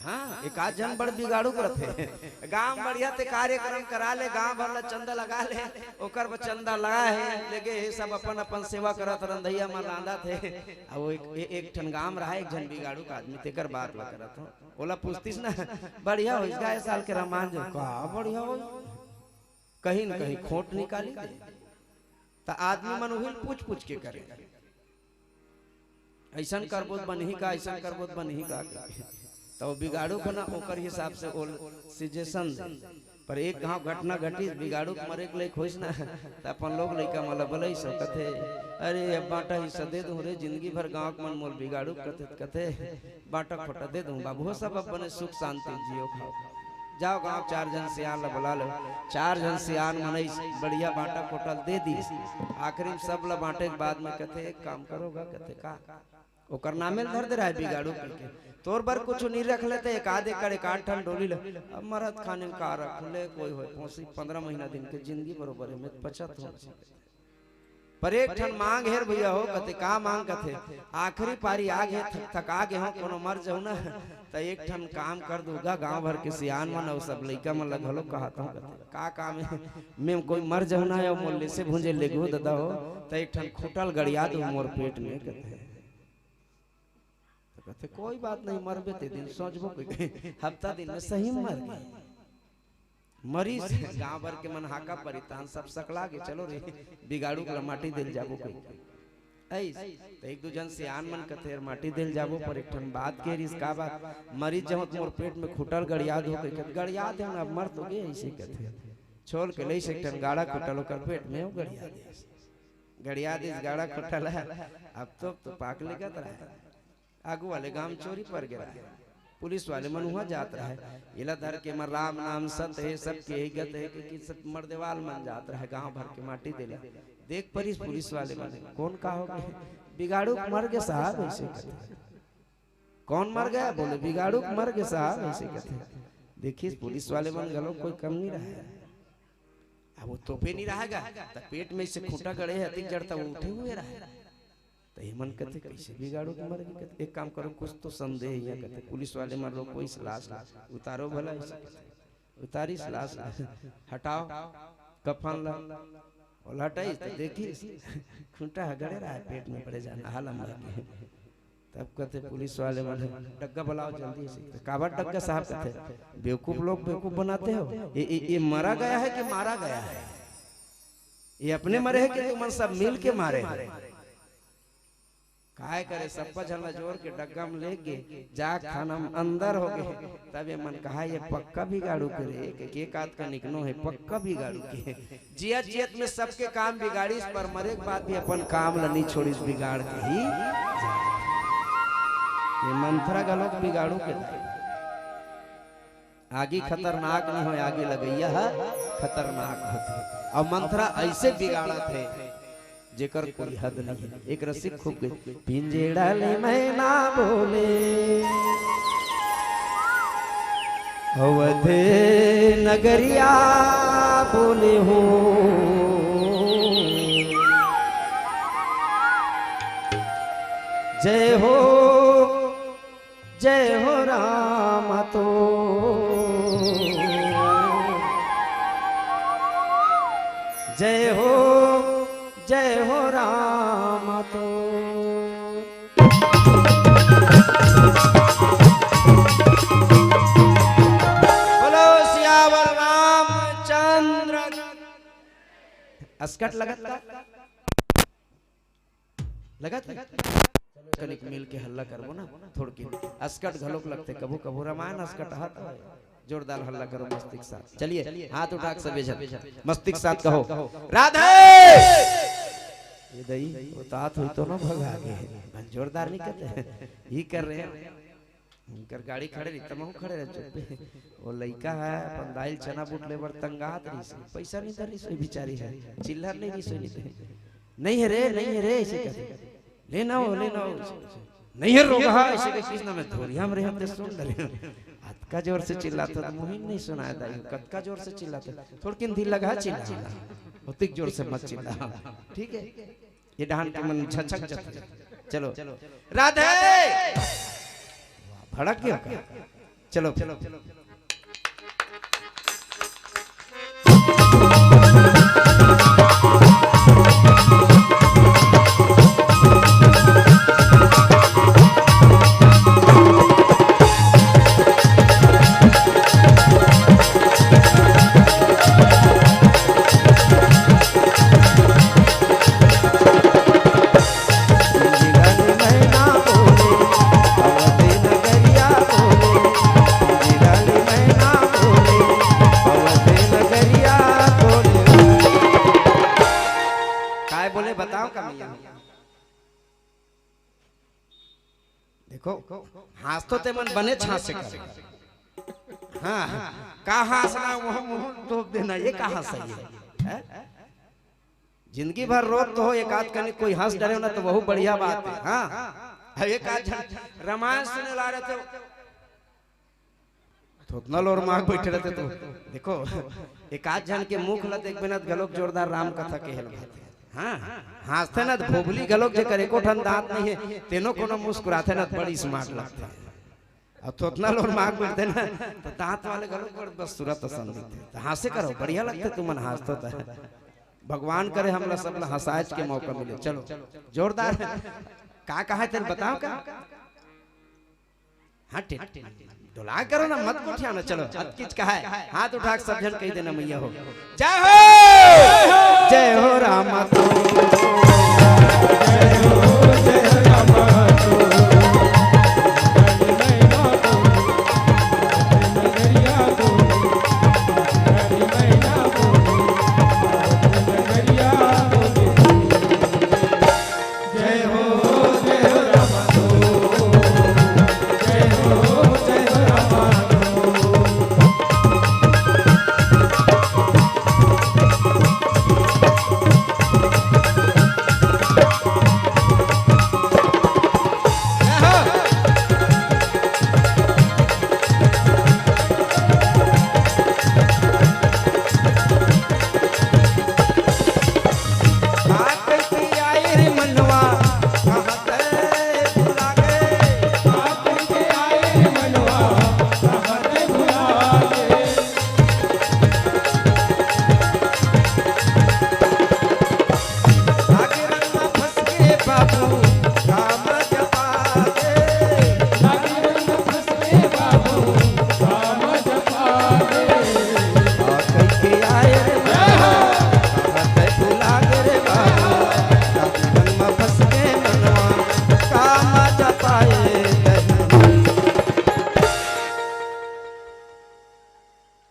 हाँ, एक आध झन बड़ बिगाड़ू के रथे। गांव बढ़िया ते कार्यक्रम करा ले, गांव भर ला चंदा लगा ले, ओकर बर चंदा लगा हे, लेगे हे सब अपन अपन सेवा करत, रंधइया मन रांधत हे। अउ एक, ए-, एक ठन गांव रहा, एक झन बिगाड़ू का आदमी, तेकर बात ला करत हो। ओला पूछतिस ना, "बढ़िया होइस गा ए साल के रामायण?" "जो का बढ़िया होइस, कहीं न कहीं खोट निकाली दे।" त आदमी मन उही ल पूछ पूछ के करे, "अइसन करबो त बनही का, अइसन करबो त बनही का?" कहिके। त ओ बिगाड़ू के ना ओकर हिसाब से ओला suggestion दे। पर एक घांव घटना घटिस, बिगाड़ू के मरे के लइक होइस ना, त अपन लोग लइका मन ला बलइस, कथे, "अरे, अब बांटा हिस्सा दे दूं रे, जिंदगी भर गांव के मन मोला बिगाड़ू कथे, कथे, बांटा खोटा दे दूं बाबू, हो सब अब बने सुख शांति जियो खाओ।" जाव गांव चार झन सियान ला बला लो, चार झन सियान मन अइस बढ़िया बांटा खोटा ल दे दिस। आखिरी में सब ला बांटे के बाद में कथे, "एक काम करो गा," कथे, "का?" ओकर नामे ल धर दे रहा हे बिगाड़ू कहिके। "तोर बर कुछु नहीं रख लेते, एक आध एकड़, एक आध ठन डोली ल, अब मरत खाने में का रखूं ले, कोई होय, पौंसी पंद्रह महीना दिन के जिंदगी बरोबर हे, मैं पचत हों।" पर एक ठन मांग हे रे भइया हो, कथे, "का मांग?" कथे, "आखिरी पारी आ गे, थक-, थका गे हों, कोनो मर जहूं ना, त एक ठन काम कर दूं गा, गांव भर के सियान मन अउ सब लइका मन ला घलो कहत हों," कथे, "का काम हे?" "मैं कोई मर जहूं ना, अउ मोला लेसे भूंजे लेगहू ददा हो, त एक ठन खूंटा ल गड़िया दूं मोर पेट में," कथे। त कथे, "कोई बात नहीं, मरबे ते दिन सोचबो कहिके।" हफ्ता दिन में सही में मर गे। मरिस, गांव भर के मन हाका परितान सब सकला गे, "चलो रे, बिगाड़ू के ला माटी दे ल जाबो," कहिके। अइस, त एक दू झन सियान मन कथे, "यार, माटी दे ल जाबो, पर एक ठन बात कहे रिहिस।" "का बात?" "मरिस जहूं त मोर पेट में खूंटा ल गड़िया दे हो," कहिके। "गड़िया दे ना, अब मर तो गे," अइसे कथे। छोल के लइस एक ठन गाड़ा खूंटा ल ओकर पेट में, ओ गड़िया दिस। गड़िया दिस गाड़ा खूंटा ल, अब तो, तो पाक लेगत रहा। आगू वाले गांव चोरी पर गे रहा। पुलिस वाले मन उहां जात रहा। एला धर के मन राम नाम सत हे, सबके हे गत हे, कि, कि सब मर्देवाल मन जात रहा, गांव भर के माटी दे ला। देख परिस पुलिस वाले मन, "कौन का हो गे?" "बिगाड़ू के मर गे साहब," अइसे कथे। "कौन मर गे?" बोले, "बिगाड़ू के मर गे साहब," अइसे कथे। देखिस पुलिस वाले मन घलो कोई कम नहीं रहा। अब ओ तोपे नहीं रहा गा, त पेट में से खूंटा गड़े हे, अतिक जड़ त ओ उठे हुए रहा। त ये मन कथे, "कइसे बिगाड़ू के मर गे?" कथे, "एक काम करो, कुछ तो संदेह हे इहां," कथे, "पुलिस वाले मन रोको इस लाश ला, उतारो भला," अइसे कथे। उतारिस लाश ला, "हटाओ कफन ला।" ओला हटाइस त देखिस, खूंटा ह गड़े रहा हे पेट में, बड़े जान हालम लगे। तब कथे पुलिस वाले मन, "डग्गा बुलाओ जल्दी से।" "काबर डग्गा साहब?" कथे, "बेवकूफ लोग बेवकूफ बनाते हो। ये, ये, ये मरा गया है कि मारा गया है? ये अपने मरे हैं कि तुमन सब मिल के मारे हो?" काय करे, सब्बा झन ला जोर के डग्गा में लेके जाके थाना में अंदर हो गे। तब ये मन कहा, "ये पक्का बिगाड़ू के रे, के, के कात का निकनो है, पक्का बिगाड़ू के।" जियत जियत में सबके काम बिगाड़िस, पर मरे के बाद भी अपन काम ला नहीं छोड़िस, बिगाड़ के ही। ये मंथरा घलोक बिगाड़ू के। आगी खतरनाक नहीं होय, आगी लगइया ह खतरनाक होथे। अउ मंथरा अइसे बिगाड़त हे, जेकर कोई हद नहीं हे। एक रसिक खूब गई, "पिंजड़ा ले मैना बोले, अवध नगरिया बोले हो।" जय हो, जय हो राम तो, जय हो, जय हो राम तो। बोलो सियावर रामचंद्र। अस्कट लगत का? लगत हे? कनिक मिल के हल्ला करबो ना, थोड़किन। अस्कट घलोक लगथे, कभू कभू रामायण अस्कट हत। जोरदार हल्ला करो मस्ती के साथ। चलिए, हाथ उठा के सबे झन मस्ती के साथ कहो, राधे। ये दई, वो तो हाथ हुई तो ना भगा के। जोरदार नहीं करते, ये कर रहे हैं। उनकर गाड़ी खड़े रही, तमहू खड़े रहे, चुप्पे। वो लइका हे, अपन दाइल चना बूट ले बर तंगात रहिस हे, पैसा नहीं धरिस हे, बेचारी हे, चिल्लर नहीं रहिस हे, नहीं दे। "नहीं हे रे, नहीं हे रे," ऐसे कहते, "लेना हो, लेना हो।" "नहीं हे रोगहा," ऐसे कह, किस नाम हे, धोरिया में रहे, ते सुन डरे। अतका जोर से चिल्लाता तो मुहिन नहीं सुनाय दाई, कतका जोर से चिल्लाता, थोड़किन दिल लगा चिल्ला, उतिक जोर से मत चिल्ला, ठीक है? ये डहान के मन झचक जथे। चलो, राधे। भड़क गया का? चलो, चलो। काय बोले बताओ का मैया? देखो, हाँस तो ते मन बने हाँस से करे। हाँ, का हाँसना, वो मुँह तोप देना, ये का हाँस हे? हैं? जिंदगी भर रोत तो हो, एक आध कनी कोई हँस डरे ना, तो वहू बढ़िया बात हे। हाँ, अब एक आध झन रामायण सुने ला रहे थे, थोथना लोर माग बैठे रहते तो। देखो, एक आध झन के मुख ला देखबे ना, घलोक जोरदार राम कथा कहे ल भाथे। हाँ, हाँसथे ना, भोभली घलोक जेकर एको ठन दांत नहीं हे, तेनो कोनो मुस्कुराथे ना, बड़ी smart लगथे। अउ थोथना लोर माग बैठथे ना, तो दांत वाले घलोक बड़ बदसूरत असन दिखथे। तो हाँसे करो, बढ़िया लगथे तुमन हाँसथो त। भगवान करे हमला सबला हँसाएच के मौका मिले। चलो, जोरदार। का कहा हे तेन बताओ का? हाँ, टे-, डोला करो ना, मत गोठियाओ ना, चलो, अतकिच कहा हे, हाथ उठा के सब झन कहि देना, मैया हो। जय हो, जय हो रामा तो। जय हो, जय हो रामा तो।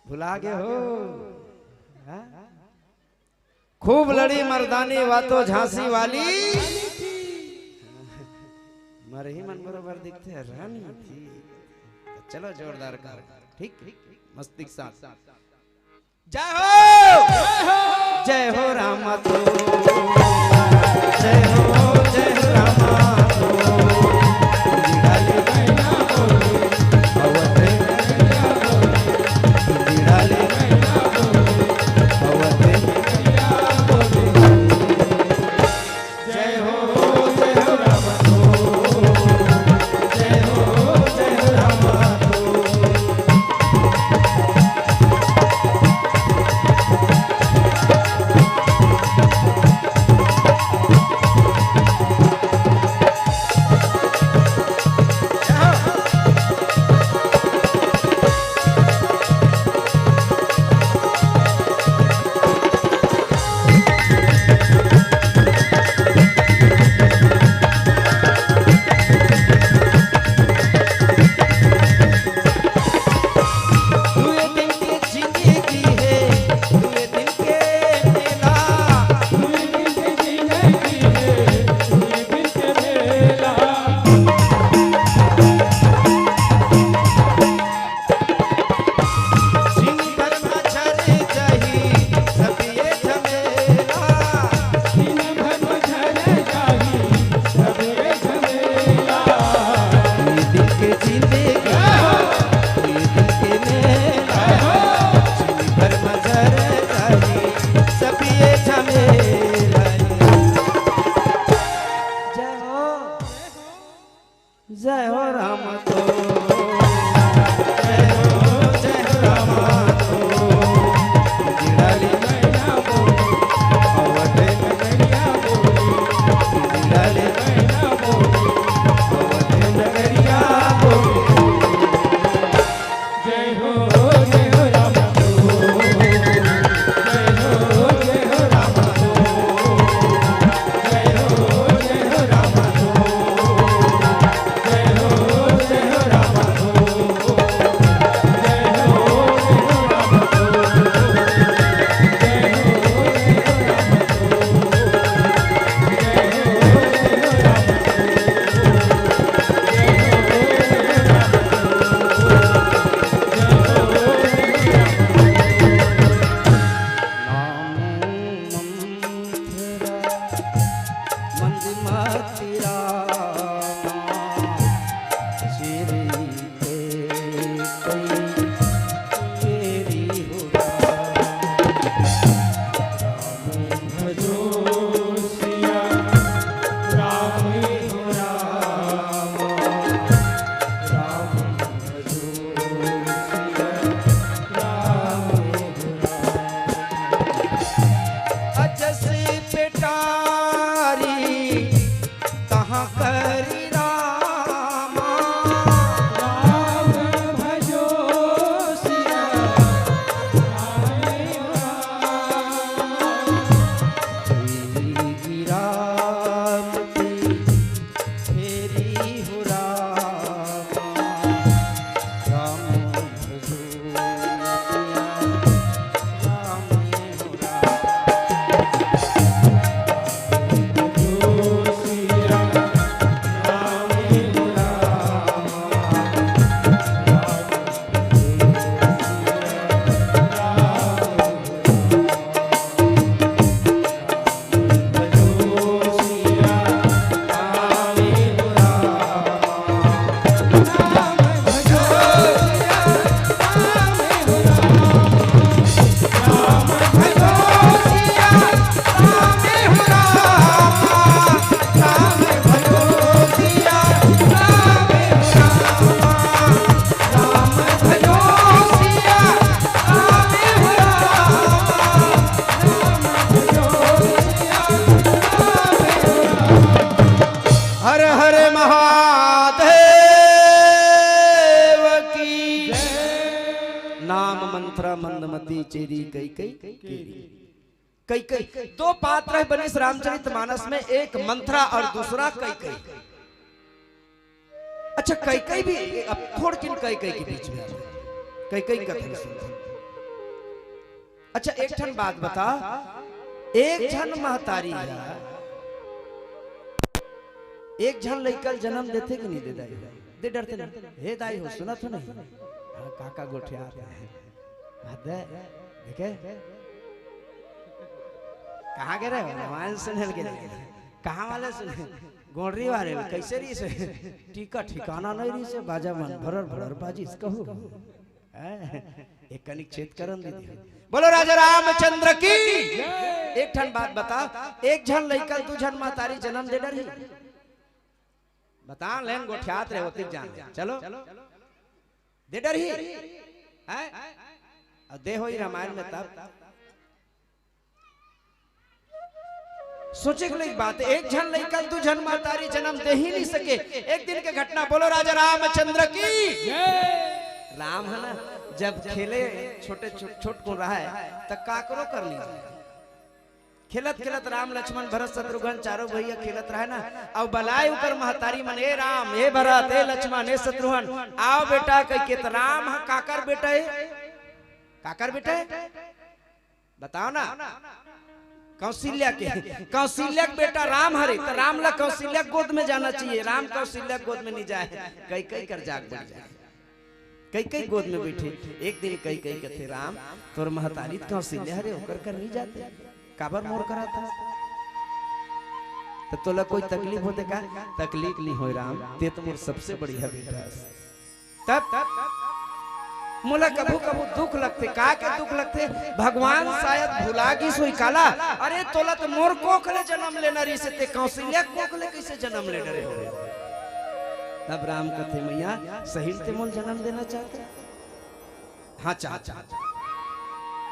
भुला गे हो? हाँ? खूब लड़ी मर्दानी, वा तो झांसी वाली। मरही मन बरोबर दिखथे, रानी थी। तो चलो जोरदार कर, ठीक, मस्ती के साथ। जय हो, जय हो रामा तो, जय हो, जय हो रामा तो। मंथरा मंदमती चेरी कैकई केरी। कैकई, दो पात्र हे बनिस रामचरित मानस में, एक मंथरा और दूसरा कैकई। अच्छा, कैकई भी, अब थोड़किन कैकई के बीच में, कैकई कथन सुन। अच्छा, एक ठन बात बता, एक झन महतारी ह एक झन लइका ल जन्म देथे कि नहीं दे दाई? दे डरथे ना। हे दाई हो, सुनत हो नहीं? हाँ, काका गोठियात हे। हाँ, दे, देखे? कहाँ गे रहे हो? रामायण सुने ल गे रहे। कहाँ वाले सुने? गोंडरी वाले। कैसे रहिसे? टीका ठिकाना नहीं रहिसे, बाजा मन भरर भरर बाजिस कहू। हैं? एक कनिक छेद करन दीदी। बोलो राजा रामचंद्र की। एक ठन बात बता, एक झन लइका ल दू झन महतारी जन्म दे डरही? बता, लेन गोठियात रहे होतिक जान। चलो। दे डरही? हैं? अब दे होई रामायण में तब। सोचे के लायक बात हे, एक झन लइका ल दू झन महतारी जन्म दे ही नहीं सके। एक दिन के घटना, बोलो राजा रामचंद्र की। राम हे ना, जब खेले छोटे छो-, छोट को रहे, त काकरो कर ली। खेलत खेलत राम लक्ष्मण भरत शत्रुघ्न चारों भैया खेलत रहे ना, अउ बलाय उकर महतारी मन, "ए राम, ए भरत, ए लक्ष्मण, ए शत्रुघ्न, आओ बेटा," कहिके। त राम ह काकर बेटा हे? काकर बेटा हे? बताओ ना। कौशल्या के, कौशल्या के बेटा राम हरे, त राम ला कौशल्या के गोद में जाना चाहिए, राम कौशल्या के गोद में नहीं जाए। कैकई कर जाग बढ़ जाए, कैकई गोद में बैठे। एक दिन कैकई कथे, "राम, तोर महतारी त कौशल्या हरे, ओकर कर नहीं जाते, काबर मोर करा था? त तोला कोई तकलीफ होते का?" "तकलीफ नहीं होय राम, ते तो मोर सबसे बढ़िया बेटा हस।" तब मोला कभू कभू दुख लगथे। का के दुख लगथे? भगवान शायद भुला गिस होही काला। अरे, तोला तो मोर कोख ले जन्म लेना रहिसे, ते कौशल्या कोख ले कैसे जन्म लेना रहे? तब राम कथे, "मैया, सही ते मोल जन्म देना चाहते?" "हाँ, चाह, चाह, चाह।"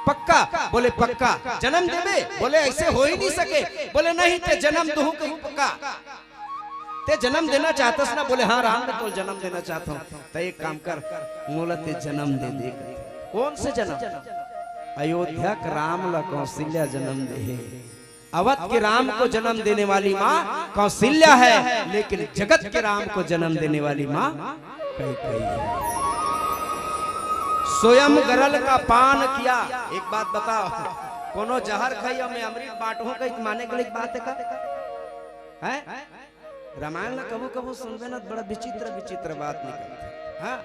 "पक्का?" बोले, "पक्का।" "जन्म देबे?" बोले, "ऐसे हो ही नहीं सके।" बोले, "नहीं, ते जन्म दूहूं कहीं पक्का।" "ते जन्म देना चाहतस ना?" बोले, "हाँ राम, मैं तो जन्म देना चाहता हूँ।" "त एक काम कर, मोला ते जन्म दे दे।" कौन से जन्म? अयोध्या के राम ला कौशल्या जन्म दे हे। अवध के राम को जन्म देने वाली माँ कौशल्या है, लेकिन जगत के राम को जन्म देने वाली माँ कैकई है। स्वयं गरल का पान किया। एक बात बताओ, कोनो जहर खाई अउ मैं अमृत बांटहूं कही त माने के लायक बात हे का? हैं? रामायण ला कभू कभू सुनबे ना, बड़ा विचित्र विचित्र बात निकलथे। हाँ?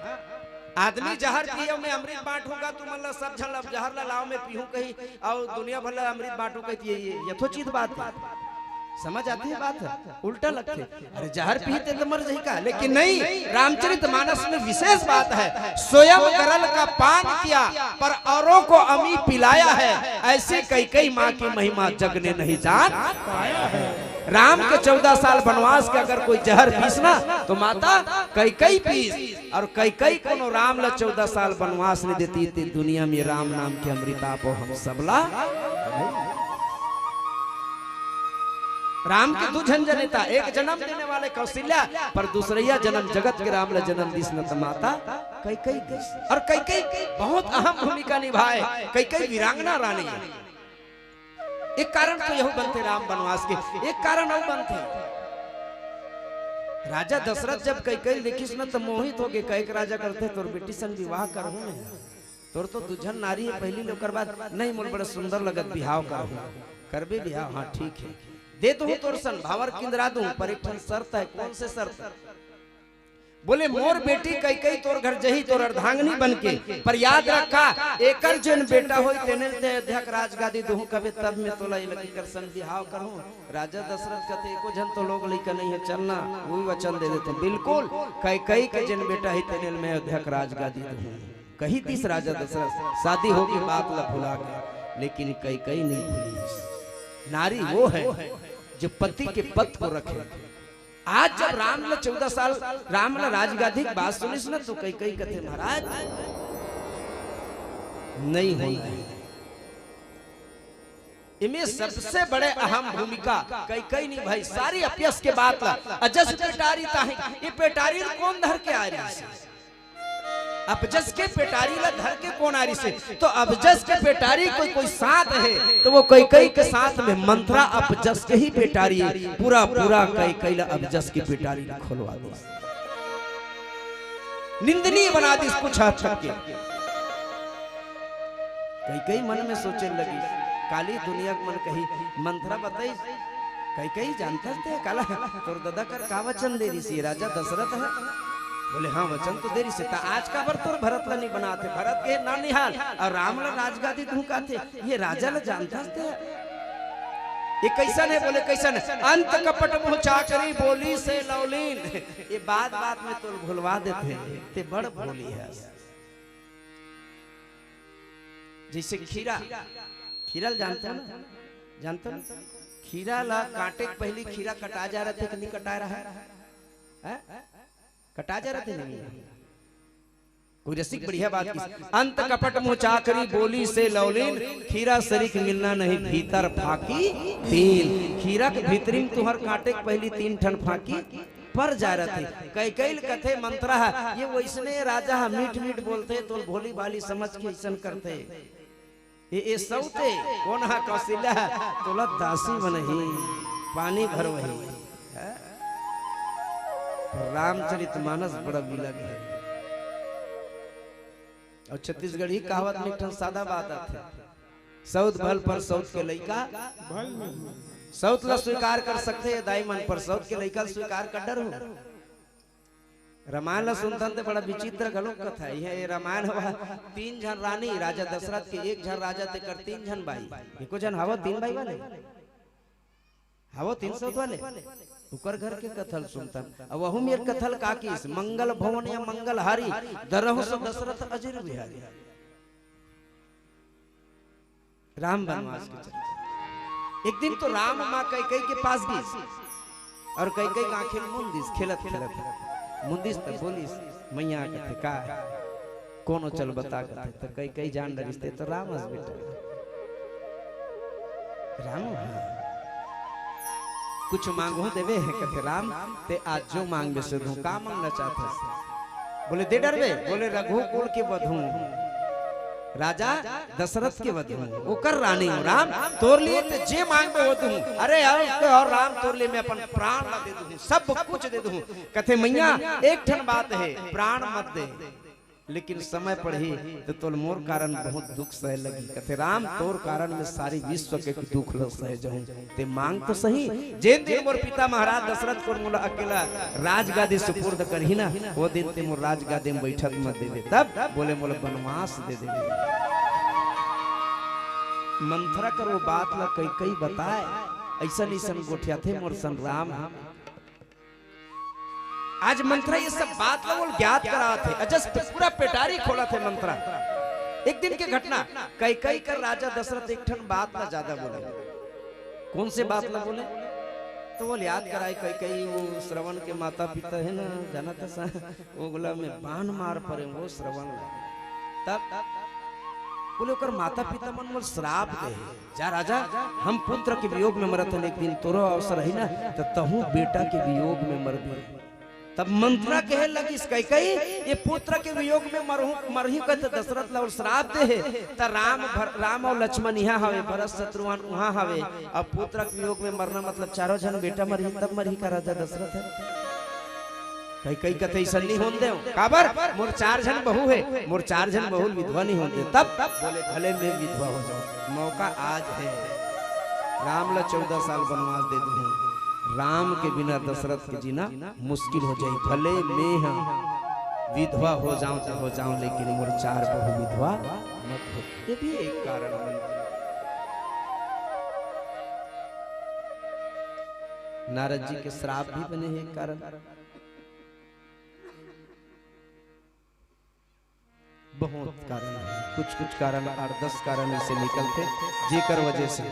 आदमी जहर पिए, मैं अमृत बांटूंगा, तुमन ला सब झन ला जहर ला लाओ, मैं पीहूं कही, अउ दुनिया भर ला अमृत बांटूं कही, ये, ये यथोचित बात हे। समझ आती है बात? उल्टा लगथे। अरे, जहर पीही ते तो मर जाही का, लेकिन नहीं, रामचरित मानस में विशेष बात है, "स्वयं गरल का पान किया, पर औरों को अमी पिलाया है, ऐसी कैकई माँ की महिमा जग ने नहीं जान पाया है।" राम के चौदह साल वनवास के अगर कोई जहर पीस ना, तो माता कैकई पीस। अउ कैकई कोनो राम ला चौदह साल वनवास नहीं देती, ते दुनिया में राम नाम के अमृत आपो हम सबला। राम के दू झन जनिता, एक जन्म देने वाले कौशल्या, पर दूसरैया जन्म जगत के राम ला जन्म दिस न त माता कैकई दिस। अउ कैकई बहुत अहम भूमिका निभाए, कैकई वीरांगना रानी। एक कारण तो यहू बनथे राम वनवास के, एक कारण अउ बनथे। राजा दशरथ जब कैकई ल देखिस न त मोहित होगे, कहे के राजा करथे, "तोर बेटी संग विवाह करहूं मैं, तोर तो दू झन नारी हे, पहली ले ओकर बाद।" "नहीं, मोला बड़ा सुंदर लगत, बिहाव करहूं।" "करबे बिहाव?" "हाँ, ठीक हे, दे दूहूं तोर सन, भावर किंदरा दूहूं, पर एक ठन शर्त हे।" "कौन से शर्त?" बोले, "मोर बेटी कैकई तोर घर जही, तोर अर्धांगिनी बन के, पर याद रखा, एकर जेन बेटा होई, तेने ल ते अयोध्या के राजगादी दूहूं कबे, तब मैं तोला ए लड़की कर संग बिहाव करहूं।" राजा दशरथ कथे, "एको झन तो लोग लइका नहीं हे, चल ना, वही वचन दे देते।" "बिल्कुल, कैकई के जेन बेटा हे, तेने ल मैं अयोध्या के राजगादी दूहूं।" कही दिस राजा दशरथ, शादी होगे, बात ला भुला गे, लेकिन कैकई नहीं भूलिस। नारी वो है जो पति के पद को रखे। आज जब राम ला चौदह साल, राम ला राजगादी के बात सुनिस ना, तो कैकई कथे, "महाराज, नहीं होना हे।" इमे सबसे बड़े अहम भूमिका कैकई निभाई, सारी अपयस के बात ला। अजस पेटारी ताही, ये पेटारी ल कौन धर के आ रही हे? अपजस के पेटारी ला धर के कोन आरिस हे? तो अपजस के पेटारी कोई, कोई साथ हे, तो वो कैकई के साथ में मंथरा अपजस के ही पेटारी हे। पूरा, पूरा कैकई ला अपजस के पेटारी ला खोलवा दिस, निंदनीय बना दिस कुछ हद तक के। कैकई मन में सोचे लगी, काली दुनिया के मन कही, मंथरा बताई, कैकई जानथस ते काला तोर ददा कर का वचन दे रिहिस हे, राजा दशरथ हे? बोले, हाँ, वचन तो दे रिहिस हे, त आज काबर तोर भरत ला नहीं बनाते? भरत के नानिहाल अउ राम ला राजगादी धुकाते, ये राजा ला जानथस ते? ये कैसन हे? बोले, कैसन हे? अंत कपट मुँह चाकरी बोली से लौलीन। ये बात बात में तोल भुलवा देथे, ते बड़ भोली हस। जैसे खीरा, खीरा ल जानते हो ना? जानते हो ना? खीरा ला काटे के पहली खीरा कटा जा रहा थे कि नहीं कटा रहा है? हैं? कटा जा रहा थे नहीं? कोई रसिक बढ़िया बात की। अंत कपट मुँह चाकरी बोली से लौलीन, खीरा सरीख मिलना नहीं भीतर फाकी तीन। खीरा के भीतरी में तुहर काटे के पहली तीन ठन फाकी पर जा रहा थे। कैकई ल कथे मंथरा ह, ये वैसने राजा ह, मीठ मीठ बोलथे, तोल भोली भाली समझ के ऐसन करथे। ए, ए सौते, कोन हा कौशल्या, तोला दासी बनही, पानी भरवही। हैं? रामचरित मानस बड़ा विलग हे। अउ छत्तीसगढ़ी कहावत में एक ठन सादा बात आथे, सौत भल पर सौत के लइका, भल नहीं। सौत ला स्वीकार कर सकथे दाई मन, पर सौत के लइका ला स्वीकार कर डरहू। रामायण ला सुनथन ते बड़ा विचित्र घलो कथा हे। ये रामायण हवा, तीन झन रानी, राजा दशरथ के एक झन राजा, तेकर तीन झन बाई। एको झन हवा तीन बाई वाले? हवा तीन सौत वाले? उकर घर के कथा ल सुनथन। अब वहू मेर कथा ल का किस, मंगल भवन या मंगल हारी, दरहु सो दशरथ अजिर बिहारी। राम बनवास के चलथे। एक दिन तो राम माँ कैकई के पास गिस अउ कैकई के आँखी में मुंदिस, खेलत खेलत मुंदिस, त बोलिस, मैया कथे का, कोनो चल बता कथे, त कैकई जान डरिस ते तो राम हस बेटा। राम, हाँ। कुछ मांगहूं देबे हे कथे, राम ते आज जो मांगबे से दूं, का मांगना चाहत हस? बोले, दे डरबे? बोले, रघुकुल के वधू, राजा दशरथ के वधू, ओकर रानी हूं राम, तोर लिए ते जे मांगबे वो दूं। अरे अउ, अउ राम तोर लिए मैं अपन प्राण ला दे दूं, सब कुछ दे दूं। कथे, मैया एक ठन बात हे, प्राण मत दे, लेकिन समय पड़ही त तोल मोर कारण बहुत दुख सहे लगही। कथे, राम तोर कारण में सारी विश्व के दुख ल सहे जहूं। ते मांग तो सही, जेन दिन मोर पिता महाराज दशरथ कोन मोला अकेला राजगादी सुपुर्द करही ना, वो दिन ते मोर राजगादी में बैठत मत देबे, तब बोले मोला बनवास दे देबे। मंथरा कर वो बात ला कैकई बताय, अइसन अइसन गोठियाथे मोर सन राम। आज मंथरा ये सब बात ला ओला ज्ञात करावत हे, अजस पूरा पेटारी खोलत हे मंथरा। एक दिन के घटना, कैकई कर राजा दशरथ एक ठन बात ला ज्यादा बोले। कोन से बात ला बोले? त ओला याद कराय कैकई, वो श्रवण के माता पिता हे ना, जानत हस, ओगला में बाण मार परे वो श्रवण ला। तब बोले, ओकर माता पिता मन मोला श्राप दे हे, जा राजा, हम पुत्र के वियोग में मरत हन, एक दिन तोरो अवसर रही ना, त तहूं बेटा के वियोग में मरबे। तब मंथरा कहे लगिस, कैकई, ये पुत्र के वियोग में मरहूं, मरही कह त दशरथ ला अउ श्राप दे हे, त राम भर-, राम अउ लक्ष्मण इहां हवे, भरत शत्रुघ्न उहां हवे, अब पुत्र के वियोग में मरना मतलब चारों झन बेटा मरही, तब मरही का राजा दशरथ ह? कैकई कथे, अइसन नहीं होन देव। काबर? मोर चार झन बहू हे, मोर चार झन बहू ल विधवा नहीं होन देव। तब बोले, भले मैं विधवा हो जाऊं, मौका आज हे। राम ला चौदह साल बनवास दे दूं, राम के बिना दशरथ के जीना मुश्किल हो जाही। भले मैं ह विधवा हो जाऊं त हो जाऊं, लेकिन मोर चार बहू विधवा मत हो। ये भी एक कारण बन गया। नारद जी के श्राप भी बने हे एक कारण। बहुत कारण हे, कुछ कुछ कारण, आठ दस कारण अइसे निकलथे, जेकर वजह से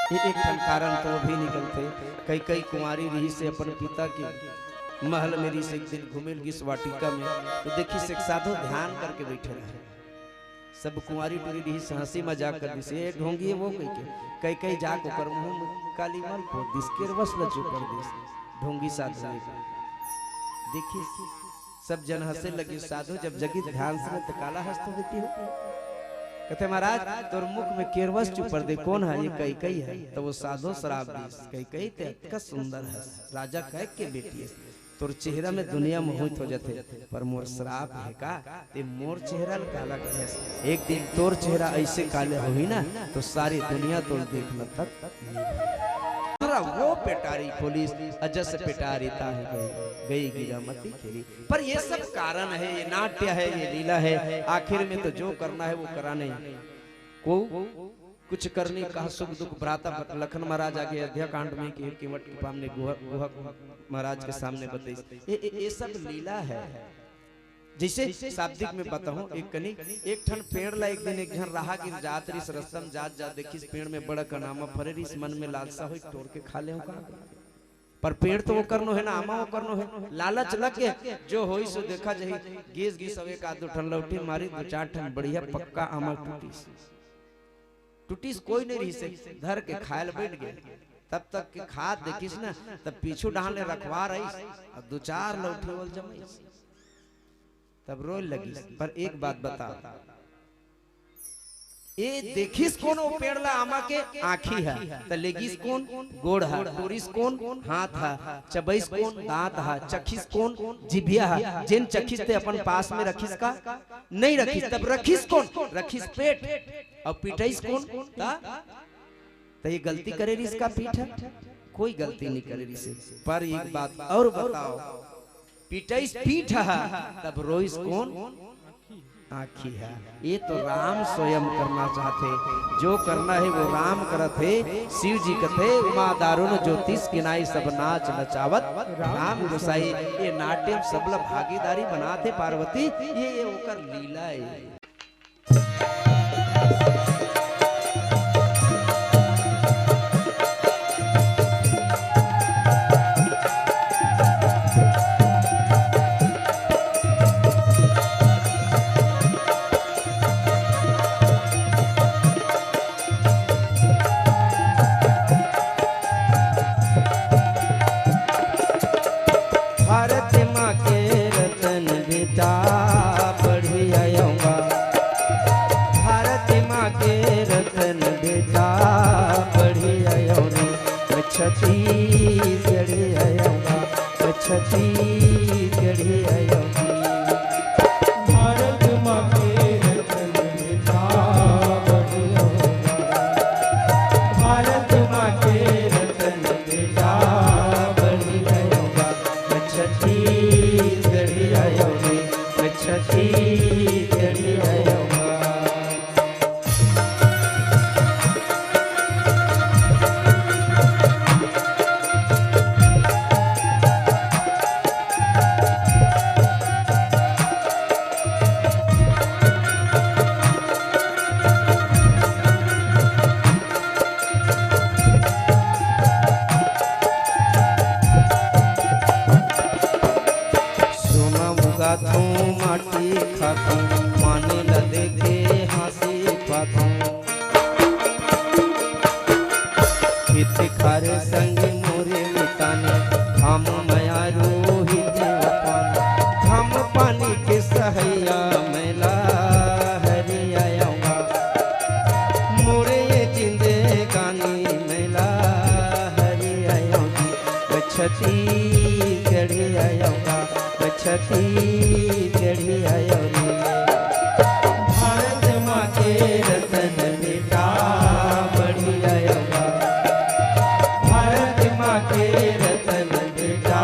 ये एक ठन कारण तो भी निकलथे। कैकई कुंवारी रिहिस हे, अपन पिता के महल में रिहिस हे, एक दिन घूमे ल गिस वाटिका में, त देखिस एक साधु ध्यान करके बइठे हे। सब कुंवारी टूरी रिहिस, हंसी मजाक कर दिस, ए ढोंगी हे वो कहिके। कैकई जाके ओकर मुंह में काली मल पोत दिस, केरवस ल चोपड़ दिस। ढोंगी साधु हे। देखिस सब जन हंसे लगिस। साधु जब जगिस ध्यान से, त काला हंसत बेटी हो? कथे, "महाराज, तोर मुख में केरवस चुपर दे, कोन हे?" "ये कैकई हे।" त ओ साधु सराप दिस, "कैकई, ते अतका सुंदर हस, राजा कैक के बेटी हस, तोर चेहरा में दुनिया मोहित हो जाथे, पर मोर सराप हे का? ते मोर चेहरा ल काला कहेस? एक दिन तोर चेहरा अइसे काले होही ना, त सारी दुनिया तोर देखना तक नइ होही।" तोरा ओ पेटारी खोलिस, अजस पेटारी ताहि गई, गई गिरा मति खेली। पर ये सब कारण हे, ये नाट्य हे, ये लीला हे, आखिर में तो जो करना हे वो कराना हे। को कुछ करनी कहा सुख दुख भ्राता लखन महाराज आगे अयोध्या कांड में के केवट के सामने गुहा, गुहा महाराज के सामने बताइस। ये, ये, ये सब लीला हे। जइसे शाब्दिक में बताहूं, एक कनी, एक ठन पेड़ ला एक दिन एक झन राहगीर जात रिहिस, रस्ता म जात जात देखिस पेड़ में बड़ कन आमा फरे रिहिस, मन में लालसा होइस, टोर के खा लेहूं का। पर पेड़ तो ओकर नो हे ना, आमा ओकर नो हे। लालच लग गे, जो होइस सो देखा जाही। गिस गिस अब एक आध दू ठन लौठी मारिस, दू चार ठन बढ़िया पक्का आमा टूटिस। टूटिस, कोई नइ रिहिस हे, धर के खाय ल बइठ गे। तब तक के खात देखिस ना, तब पीछू डहान ले रखवार आइस, अउ दू चार लौठी ओला जमाइस। तब रोय लगिस। पर एक बात बता, ए देखिस कोन ओ पेड़ ला, आमा के? आँखी ह। त लेगिस कोन? गोड़ ह। टोरिस कोन? हाथ ह। चबइस कोन? दांत ह। चखिस कोन? जिभिया ह। जेन चखिस ते अपन पास में रखिस का? नइ रखिस। तब रखिस कोन? रखिस पेट। अउ पिटइस कोन? त त ये गलती करे रिहिस का पीठ ह? कोई गलती नइ करे रिहिस हे। पर एक बात अउ बताओ, पिटइस पीठ ह, तब रोइस कोन? आँखी ह। ये तो राम स्वयं करना चाहथे, जो करना हे वो राम करत हे। शिव जी कथे, "उमा दारुन ज्योतिस किनाई, सब नाच नचावत राम गोसाई।" ये नाट्य म सबला भागीदारी बनाथे पार्वती, ये, ये ओकर लीला हे। भारत माँ के रतन बेटा पढ़ी आयों गा। भारत माँ के रतन बेटा पढ़ी आयों रे। मैं छत्तीसगढ़ी आयों गा। मैं छत्तीसगढ़ी आयों गा। भारत माँ के रतन बेटा पढ़ी आयों गा। भारत माँ के रतन बेटा बन गयो बा। मैं छत्तीसगढ़ी आयो रे, मैं छत्तीसगढ़ी आयो बा। सोना उगाथों, माटी खाथों, माने ल देखे हाँसी पाथों। खेत खार संग मोरे मितानी, हम मया रोहित वतन। हम पानी के सहैया मैला हरियायों गा। मोरे ये जिंदगानी मैला हरियायों गा। मैं छत्तीसगढ़ी आयों गा। मैं छत्तीसगढ़ी आयों रे। भारत माँ के रतन बेटा बढ़िया आयों गा। भारत माँ के रतन बेटा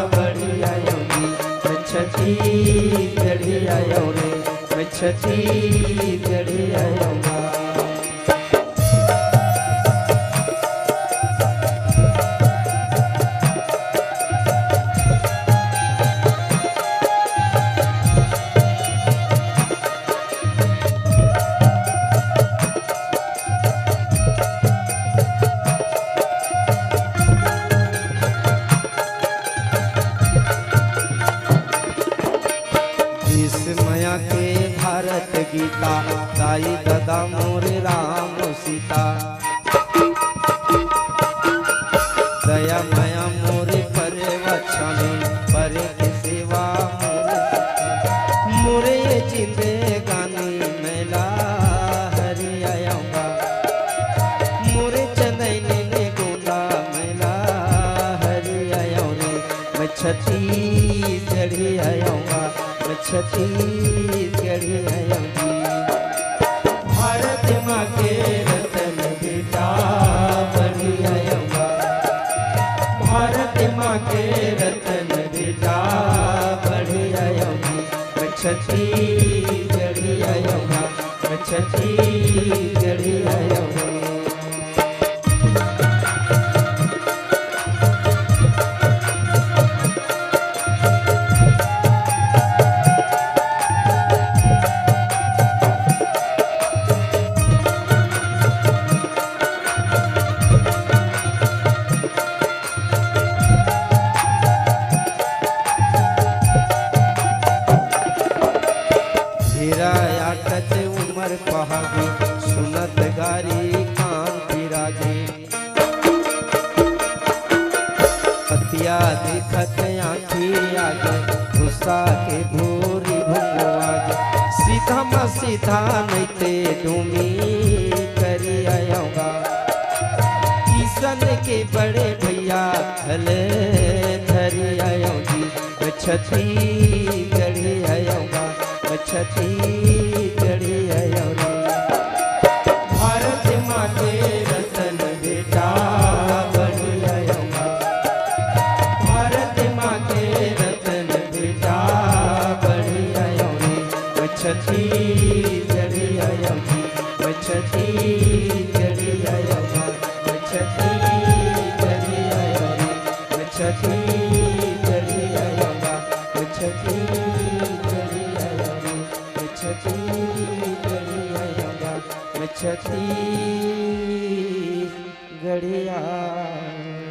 बढ़िया आयों रे। मैं छत्तीसगढ़ी आयों रे। मैं छत्तीसगढ़ी आयों गा। विश्व माया के भारत गीता, दाई ददा मोर राम सीता। दया माया मोर पर वचन, पर के सेवा मोर जिंदगानी मैं ला हरियाऊंगा, मोरे चंदैनी ने गोंदा मैं ला हरियाऊं रे। मैं छत्तीसगढ़ी आऊंगा, मैं छत्तीसगढ़ी आऊंगी। भारत माँ के रतन बेटा बढ़िया आऊंगा, भारत माँ के रतन बेटा बढ़िया आऊंगी। मैं छत्तीसगढ़ी आऊंगा, मैं छत्तीसगढ़ी आऊंगा। हीरा आटत उमर पहागी, सुनत गारी कान पिरागी। पतिया देखत आँखी आगे, गुस्सा के भूरी भुंगो आगे। सीधा म सीधा नइते डूमी करी आऊंगा। किसन के बड़े भैया हले धरी आऊंगी। मैं छत्तीसगढ़ी आऊंगा, मैं छत्तीसगढ़ी आऊंगा। भारत माँ के रतन बेटा बढ़िया आऊंगा, भारत माँ के रतन बेटा बढ़िया आऊंगा। मैं छत्तीसगढ़ी आऊंगी, मैं छत्तीसगढ़ी आऊंगा, मैं छत्तीसगढ़ी आऊंगा। मैं छत्तीसगढ़ी आऊंगा, मैं छत्तीसगढ़ी आऊंगा, मैं छत्तीसगढ़ी आऊंगा, मैं छत्तीसगढ़ी आऊंगा।